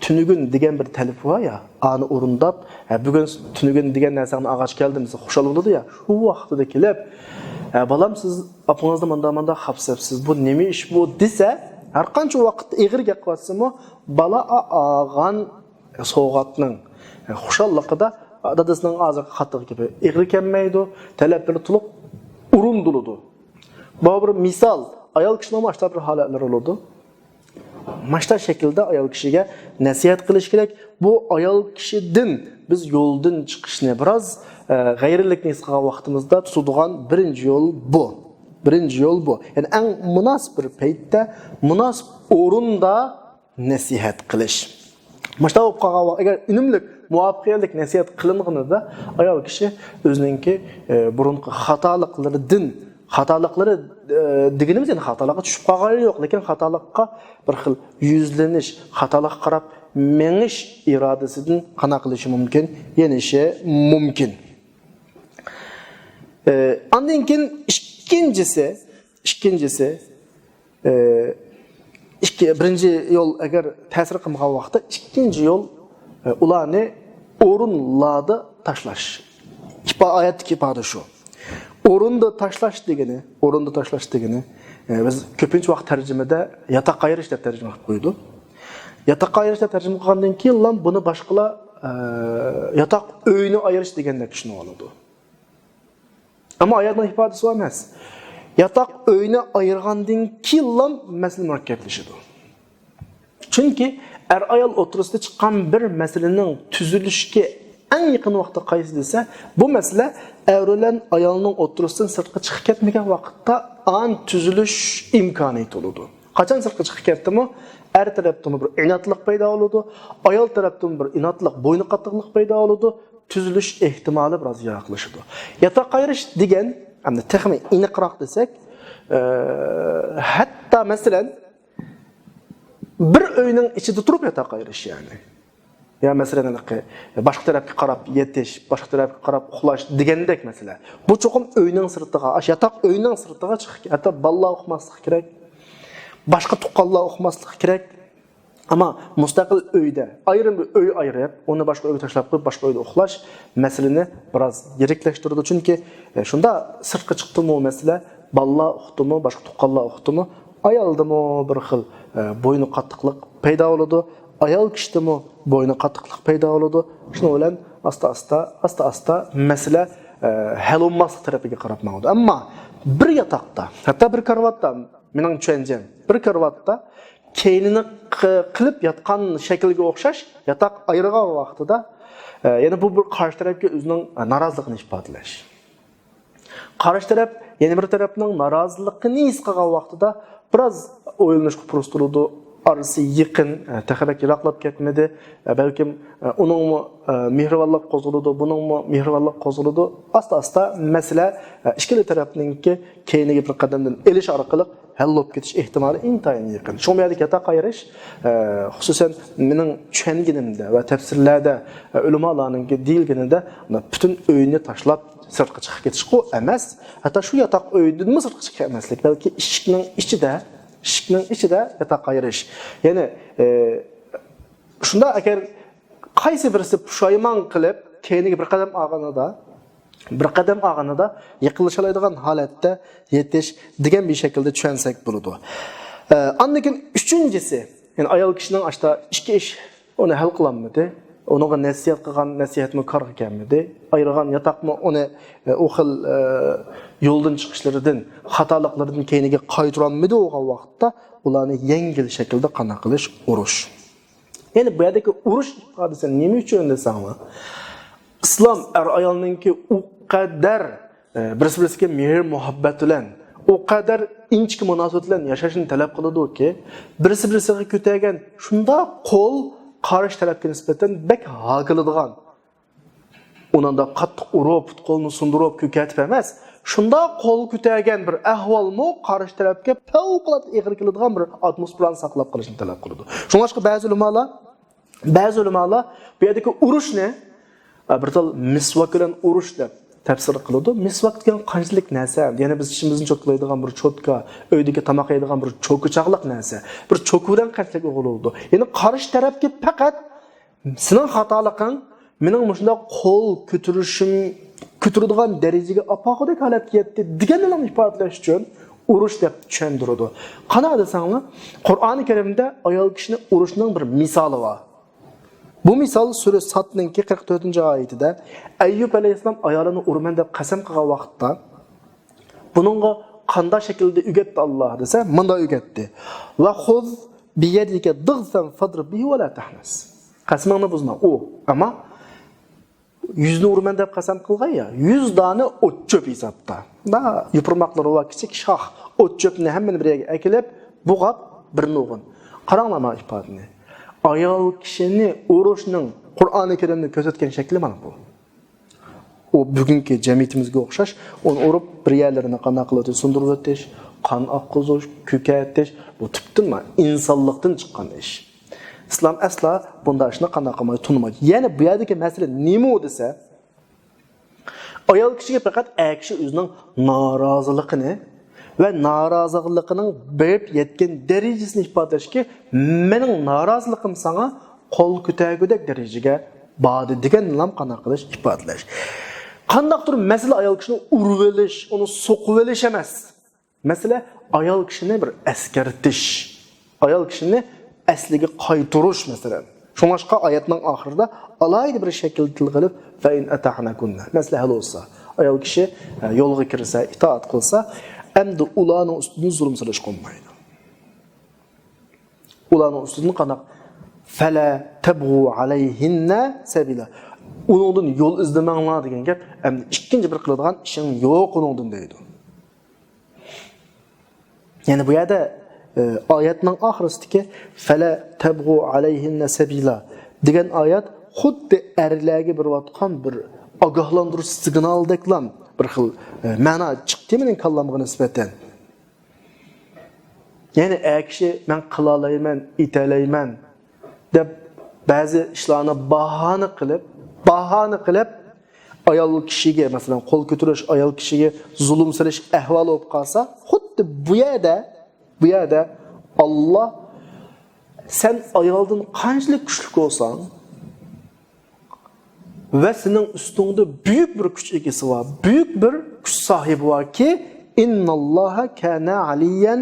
تۈنۈگۈن دېگەن بىر تەلىپى بار يا، ئانى ئورۇنداپ، ھە، بۈگۈن تۈنۈگۈن دېگەن نەرسەڭنى ئالغاچ كەلدىم دېسە، خۇشال بولىدۇ يا. شۇ ۋاقتىدا كېلىپ، ھە، بالام، سىز ئاپىڭىزنى مانداق مانداق خاپسەپسىز، بۇ نېمە ئىش بۇ دېسە، ھەر قانچە ۋاقىتتا ئېغىر گەپ قىلىۋاتسىمۇ، بالا ئا-، ئالغان سوۋغاتنىڭ خۇشاللىقىدا دادىسىنىڭ ھازىرقى قاتتىق گېپى ئېغىر كەلمەيدۇ، تەلەپلىرى تولۇق ئورۇندىلىدۇ. بۇ بىر مىسال، ئايال كىشىنىڭمۇ ئاشۇنداق بىر ھالەتلىرى بولىدۇ. ماشتا شەكىلدە ئايال كىشىگە نەسىھەت قىلىش كېرەك. بۇ ئايال كىشىدىن بىز يولدىن چىقىشنى، بىراز، ئە، غەيرىيلىكنى ھېس قىلغان ۋاقتىمىزدا تۇتىدىغان بىرىنچى يول بۇ. بىرىنچى يول بۇ. يەنى ئەڭ مۇناسىپ بىر پەيتتە، مۇناسىپ ئورۇندا نەسىھەت قىلىش. مۇشۇنداق بولۇپ قالغان ۋاقىت، ئەگەر ئۈنۈملۈك، مۇۋەپپەقىيەتلىك نەسىھەت قىلىنغىنىدا، ئايال كىشى ئۆزىنىڭكى، ئە، بۇرۇنقى خاتالىقلىرىدىن، خاتالىقلىرى، ئە، دېگىنىمىز، يەنى خاتالىققا چۈشۈپ قالغانلىرى يوق، لېكىن خاتالىققا بىر خىل يۈزلىنىش، خاتالىققا قاراپ مېڭىش ئىرادىسىدىن قانداق قىلىشى مۇمكىن؟ يېنىشى مۇمكىن. ئى، ئاندىن كېيىن ئىككىنچىسى، ئىككىنچىسى، ئى، ئىككى، بىرىنچى يول ئەگەر تەسىر قىلمىغان ۋاقىتتا، ئىككىنچى يول، ئى، ئۇلارنى ئورۇنلاردا تاشلاش. ئىپا-، ئايەتتىكى ئىپادە شۇ. ئورۇندا تاشلاش دېگىنى، ئورۇندا تاشلاش دېگىنى، ئى، بىز كۆپىنچە ۋاقىت تەرجىمىدە ياتاق ئايرىش دەپ تەرجىمە قىلىپ قويىدۇ. ياتاق ئايرىش دەپ تەرجىمە قىلغاندىن كېيىنلا بۇنى باشقىلار، ئى، ياتاق ئۆينى ئايرىش دېگەندەك چۈشىنىۋالىدۇ. ئەمما ئايەتنىڭ ئىپادىسى ئۇ ئەمەس. ياتاق ئۆينى ئايرىغاندىن كېيىنلا مەسىلە مۇرەككەپلىشىدۇ. چۈنكى ئەر-ئايال ئوتتۇرىسىدا چىققان بىر مەسىلىنىڭ تۈزۈلۈشىگە ئەڭ يېقىن ۋاقىتتا قايسى دېسە، بۇ مەسىلە ئەر بىلەن ئايالنىڭ ئوتتۇرىسىدىن سىرتقا چىقىپ كەتمىگەن ۋاقىتتا ئان تۈزۈلۈش ئىمكانىيىتى بولىدۇ. قاچان سىرتقا چىقىپ كەتتىمۇ، ئەر تەرەپتىمۇ بىر ئىنادلىق پەيدا بولىدۇ، ئايال تەرەپتىمۇ بىر ئىنادلىق، بوينى قاتتىقلىق پەيدا بولىدۇ، تۈزۈلۈش ئېھتىمالى بىراز يىراقلىشىدۇ. ياتاق ئايرىش دېگەن، ئەمدى تېخىمۇ ئېنىقراق دېسەك، ئە، ھەتتا مەسىلەن، بىر ئۆينىڭ ئىچىدە تۇرۇپ ياتاق ئايرىش، يەنى. يا مەسىلەن، ھېلىقى باشقا تەرەپكە قاراپ يېتىش، باشقا تەرەپكە قاراپ ئۇخلاش دېگەندەك مەسىلە. بۇ چوقۇم ئۆينىڭ سىرتىغا، ئاشۇ ياتاق ئۆينىڭ سىرتىغا چىقىپ، ھەتتا بالىلار ئۇقماسلىقى كېرەك، باشقا تۇغقانلار ئۇقماسلىقى كېرەك. ئەمما مۇستەقىل ئۆيدە، ئايرىم بىر ئۆي ئايرىپ، ئۇنى باشقا ئۆيگە تاشلاپ قويۇپ، باشقا ئۆيدە ئۇخلاش مەسىلىنى بىراز يىرىكلەشتۈرىدۇ. چۈنكى، ئە، شۇنداق سىرتقا چىقتىمۇ مەسىلە، بالىلار ئۇقتىمۇ، باشقا تۇغقانلار ئۇقتىمۇ، ئايالدىمۇ بىر خىل، ئە، بوينى قاتتىقلىق پەيدا بولىدۇ، ئايال كىشىدىمۇ بوينى قاتتىقلىق پەيدا بولىدۇ. شۇنىڭ بىلەن ئاستا-ئاستا، ئاستا-ئاستا مەسىلە، ئە، ھەل بولماسلىق تەرىپىگە قاراپ ماڭىدۇ. ئەمما بىر ياتاقتا، ھەتتا بىر كارىۋاتتا، مېنىڭ چۈشەنچەم، بىر كارىۋاتتا كەينىنى ق-، قىلىپ ياتقان شەكىلگە ئوخشاش ياتاق ئايرىغان ۋاقتىدا، ئە، يەنە بۇ بىر قارشى تەرەپكە ئۆزىنىڭ، ئە، نارازىلىقىنى ئىپادىلەش. قارشى تەرەپ يەنە بىر تەرەپنىڭ نارازىلىقىنى ھېس قىلغان ۋاقتىدا بىراز ئويلىنىشقا پۇرسەت بولىدۇ. ئارىسى يېقىن، ئە، تېخى بەك يىراقلاپ كەتمىدى. ئە، بەلكىم، ئە، ئۇنىڭمۇ، ئە، مېھرىبانلىق قوزغىلىدۇ، بۇنىڭمۇ مېھرىبانلىق قوزغىلىدۇ. ئاستا-ئاستا مەسىلە، ئە، ئىككىلا تەرەپنىڭكى كەينىگە بىر قەدەمدىن ئېلىش ئارقىلىق ھەل بولۇپ كېتىش ئېھتىمالى ئىنتايىن يېقىن. شۇڭا بۇ يەردىكى ياتاق ئايرىش، ئە، خۇسۇسەن مېنىڭ چۈشەنگىنىمدە ۋە تەپسىرلەردە، ئە، ئۆلىمالارنىڭكى دېيىلگىنىدە، پۈتۈن ئۆينى تاشلاپ سىرتقا چىقىپ كېتىشقۇ ئەمەس، ھەتتا شۇ ياتاق ئۆيدىنمۇ سىرتقا چىقىپ كەتمەسلىك، بەلكى ئىشىكنىڭ ئىچىدە، ئىشىكنىڭ ئىچىدە ياتاق ئايرىش. يەنى، ئە، شۇنداق ئەگەر قايسى بىرسى پۇشايمان قىلىپ، كەينىگە بىر قەدەم ئالغىنىدا، بىر قەدەم ئالغىنىدا يېقىنلىشالايدىغان ھالەتتە يېتىش دېگەن بىر شەكىلدە چۈشەنسەك بولىدۇ. ئە، ئاندىن كېيىن ئۈچىنچىسى، يەنى ئايال كىشىنىڭ ئاشتا ئىككى ئىش ئۇنى ھەل قىلالمىدى. ئۇنىڭغا نەسىھەت قىلغان نەسىھەتمۇ كارغا كەلمىدى. ئايرىغان ياتاقمۇ ئۇنى، ئە، ئۇ خىل، ئە، يولدىن چىقىشلىرىدىن، خاتالىقلىرىدىن كەينىگە قايتۇرالمىدى بولغان ۋاقىتتا ئۇلارنى يەڭگىل شەكىلدە قانداق قىلىش؟ ئۇرۇش. يەنى بۇ يەردىكى ئۇرۇش ئىپادىسى نېمە ئۈچۈن دېسەڭلار، ئىسلام ئەر-ئايالنىڭكى ئۇ قەدەر، ئە، بىرسى-بىرسىگە مېھىر-مۇھەببەت بىلەن، ئۇ قەدەر ئىنچىكە مۇناسىۋەت بىلەن ياشاشنى تەلەپ قىلىدۇكى، بىرسى-بىرسىگە كۆتەرگەن شۇنداق قول قارشى تەرەپكە نىسبەتەن بەك ھاكىلىدىغان، ئۇنىڭدا قاتتىق ئۇرۇپ، پۇت-قولىنى سۇندۇرۇپ، كۆكەرتىپ ئەمەس، شۇنداق قول كۆتەرگەن بىر ئەھۋالمۇ قارشى تەرەپكە پەۋقۇلئاددە ئېغىر كېلىدىغان بىر ئاتموسفېرانى ساقلاپ قېلىشنى تەلەپ قىلىدۇ. شۇڭلاشقا بەزى ئۆلىمالار، بەزى ئۆلىمالار بۇ يەردىكى ئۇرۇشنى، ئە، بىر تال مىسۋاك بىلەن ئۇرۇش دەپ تەپسىر قىلىدۇ. مىسۋاك دېگەن قانچىلىك نەرسە؟ يەنى بىز چىشىمىزنى چوكىلايدىغان بىر چوتكا، ئۆيدىكى تاماق يەيدىغان بىر چوكا چاغلىق نەرسە. بىر چوكا بىلەن قانچىلىك ئۇرۇلىدۇ؟ يەنى قارشى تەرەپكە پەقەت سېنىڭ خاتالىقىڭ مېنىڭ مۇشۇنداق قول كۆتۈرۈشۈم، كۆتۈرىدىغان دەرىجىگە ئاپارغۇدەك ھالەتكە يەتتى دېگەننىلا ئىپادىلەش ئۈچۈن ئۇرۇش دەپ چۈشەندۈرىدۇ. قانداق دېسەڭلار، قۇرئانى كەرىمدە ئايال كىشىنى ئۇرۇشنىڭ بىر مىسالى بار. بۇ مىسال سۈرە سادنىڭكى قىرىق تۆتىنچى ئايىتىدە، ئەييۇب ئەلەيھىسسالام ئايالىنى ئۇرىمەن دەپ قەسەم قىلغان ۋاقىتتا، بۇنىڭغا قانداق شەكىلدە ئۆگەتتى ئاللا دېسە، مۇنداق ئۆگەتتى: «ۋە خۇز بىيەدىكە دىغسەن فەدرىب بىھى ۋە لا تەھنەس.» قەسىمىڭنى بۇزما، ئۇ. ئەمما يۈزنى ئۇرىمەن دەپ قەسەم قىلغان يا، يۈز دانە ئوت چۆپ ھېسابتا. دا، يوپۇرماقلىرى بار كىچىك شاخ، ئوت چۆپنى ھەممىنى بىر يەرگە ئەكېلىپ، بۇغاپ، بىرنى ئۇرغىن. قاراڭلار مانا ئىپادىنى. ئايال كىشىنى ئۇرۇشنىڭ قۇرئانى كەرىمدە كۆرسەتكەن شەكلى مانا بۇ. ئۇ بۈگۈنكى جەمئىيىتىمىزگە ئوخشاش، ئۇنى ئۇرۇپ، بىر يەرلىرىنى قانداق قىلىۋېتىش، سۇندۇرۇۋېتىش، قان ئاققۇزۇش، كۆكەرتىش، بۇ تۈپتىن ئىنسانلىقتىن چىققان ئىش. ئىسلام ئەسلا بۇنداق ئىشنى قانداق قىلمايدۇ، تونۇمايدۇ. يەنى بۇ يەردىكى مەسىلە نېمە دېسە، ئايال كىشىگە پەقەت ئەر كىشى ئۆزىنىڭ نارازىلىقىنى ۋە نارازىلىقىنىڭ بېرىپ يەتكەن دەرىجىسىنى ئىپادىلەشكە، مېنىڭ نارازىلىقىم ساڭا قول كۆتەرگۈدەك دەرىجىگە باردى دېگەننىلا قانداق قىلىش؟ ئىپادىلەش. قانداقتۇر مەسىلە ئايال كىشىنى ئۇرۇۋېلىش، ئۇنى سوقۇۋېلىش ئەمەس. مەسىلە ئايال كىشىنى بىر ئەسكەرتىش، ئايال كىشىنى ئەسلىگە قايتۇرۇش، مەسىلەن. شۇڭلاشقا ئايەتنىڭ ئاخىرىدا ئالاھىدە بىر شەكىلدە تىلغا ئېلىپ، فَإِنْ أَطَعْنَكُنَّ، مەسىلە ھەل بولسا، ئايال كىشى، ئە، يولغا كىرسە، ئىتائەت قىلسا، ئەمدى ئۇلارنىڭ ئۈستىدىن زۇلۇم سېلىشقا بولمايدۇ. ئۇلارنىڭ ئۈستىدىن قانداق؟ فَلَا تَبْغُوا عَلَيْهِنَّ سَبِيلًا. ئۇنىڭدىن يول ئىزدىمەڭلار دېگەن گەپ، ئەمدى ئىككىنچى بىر قىلىدىغان ئىشىڭ يوق ئۇنىڭدىن دەيدۇ. يەنى بۇ يەردە، ئە، ئايەتنىڭ ئاخىرىسىدىكى فَلَا تَبْغُوا عَلَيْهِنَّ سَبِيلًا دېگەن ئايەت خۇددى ئەرلەرگە بېرىۋاتقان بىر ئاگاھلاندۇرۇش سىگنالدەكلا بىر خىل، ئە، مەنا چىقتى مېنىڭ كاللامغا نىسبەتەن. يەنى ئەر كىشى مەن قىلالايمەن، ئېتەلەيمەن دەپ بەزى ئىشلارنى باھانە قىلىپ، باھانە قىلىپ ئايال كىشىگە، مەسىلەن، قول كۆتۈرۈش، ئايال كىشىگە زۇلۇم سېلىش ئەھۋالى بولۇپ قالسا، خۇددى بۇ يەردە، بۇ يەردە ئاللا سەن ئايالدىن قانچىلىك كۈچلۈك بولساڭ، ۋە سېنىڭ ئۈستۈڭدە بۈيۈك بىر كۈچ ئىگىسى بار، بۈيۈك بىر كۈچ ساھىبى باركى، «إِنَّاللَّهَ كَانَ عَلِيًّا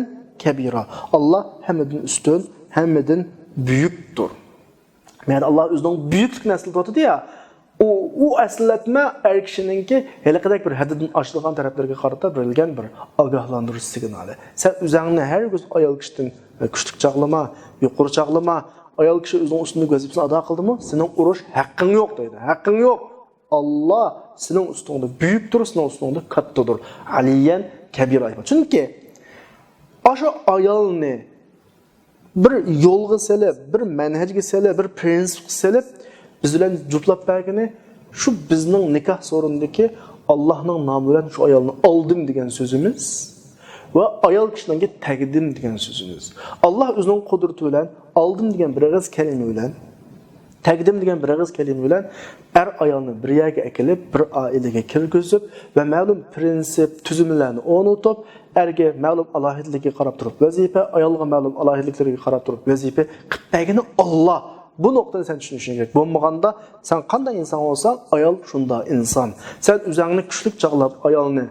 كَبِيرًا». ئاللا ھەممىدىن ئۈستۈن، ھەممىدىن بۈيۈكتۇر. يەنى ئاللا ئۆزىنىڭ بۈيۈكلۈكىنى ئەسلىتىۋاتىدۇ يا، ئۇ، ئۇ ئەسلەتمە ئەر كىشىنىڭكى ھېلىقىدەك بىر ھەددىدىن ئاشىدىغان تەرەپلىرىگە قارىتا بېرىلگەن بىر ئاگاھلاندۇرۇش سىگنالى. سەن ئۆزۈڭنى ھەرگىز ئايال كىشىدىن كۈچلۈك چاغلىما، يۇقىرى چاغلىما. ئايال كىشى ئۆزىنىڭ ئۈستۈندىكى ۋەزىپىسىنى ئادا قىلدىمۇ، سېنىڭ ئۇرۇش ھەققىڭ يوق دەيدۇ. ھەققىڭ يوق. ئاللا سېنىڭ ئۈستۈڭدە بۈيۈكتۇر، سېنىڭ ئۈستۈڭدە كاتتىدۇر. «عَلِيًّا كَبِيرًا» ئېيتقان. چۈنكى ئاشۇ ئايالنى بىر يولغا سېلىپ، بىر مەنھەجگە سېلىپ، بىر پرىنسىپقا سېلىپ، بىز بىلەن جۈپلاپ بەرگىنى شۇ بىزنىڭ نىكاھ سورۇنىدىكى «ئاللانىڭ نامى بىلەن شۇ ئايالنى ئالدىم» دېگەن سۆزىمىز ۋە ئايال كىشىنىڭكى «تەگدىم» دېگەن سۆزىمىز. ئاللا ئۆزىنىڭ قۇدرىتى بىلەن «ئالدىم» دېگەن بىر ئېغىز كەلىمە بىلەن، «تەگدىم» دېگەن بىر ئېغىز كەلىمە بىلەن ئەر ئايالنى بىر يەرگە ئەكېلىپ، بىر ئائىلىگە كىرگۈزۈپ ۋە مەلۇم پرىنسىپ، تۈزۈملەرنى ئورنىتىپ، ئەرگە مەلۇم ئالاھىدىلىكىگە قاراپ تۇرۇپ ۋەزىپە، ئايالغا مەلۇم ئالاھىدىلىكلىرىگە قاراپ تۇرۇپ ۋەزىپە قىلىپ بەرگىنى ئاللا. بۇ نۇقتىنى سەن چۈشىنىشىڭ كېرەك. بولمىغاندا سەن قانداق ئىنسان بولساڭ، ئايال شۇنداق ئىنسان. سەن ئۆزۈڭنى كۈچلۈك چاغلاپ ئايالنى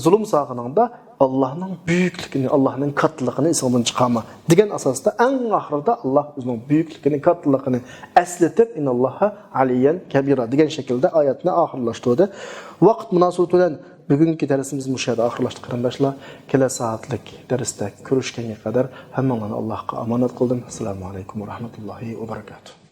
زۇلۇم سالغىنىڭدا، ئاللانىڭ بۈيۈكلۈكىنى، ئاللانىڭ كاتتىلىقىنى ئېسىڭدىن چىقارما، دېگەن ئاساستا ئەڭ ئاخىرىدا ئاللا ئۆزىنىڭ بۈيۈكلۈكىنى، كاتتىلىقىنى ئەسلىتىپ، «إِنَّاللَّهَ عَلِيًّا كَبِيرًا» دېگەن شەكىلدە ئايەتنى ئاخىرلاشتۇردى. ۋاقىت مۇناسىۋىتى بىلەن بۈگۈنكى دەرسىمىزنى مۇشۇ يەردە ئاخىرلاشتۇردۇق، قېرىنداشلار. كېلەر سائەتلىك دەرستە كۆرۈشكەنگە قەدەر ھەممىڭلارنى ئاللاھقا ئامانەت قىلدىم. ئەسسالامۇ ئەلەيكۇم ۋە رەھمەتۇللاھى ۋە بەرەكاتۇھ.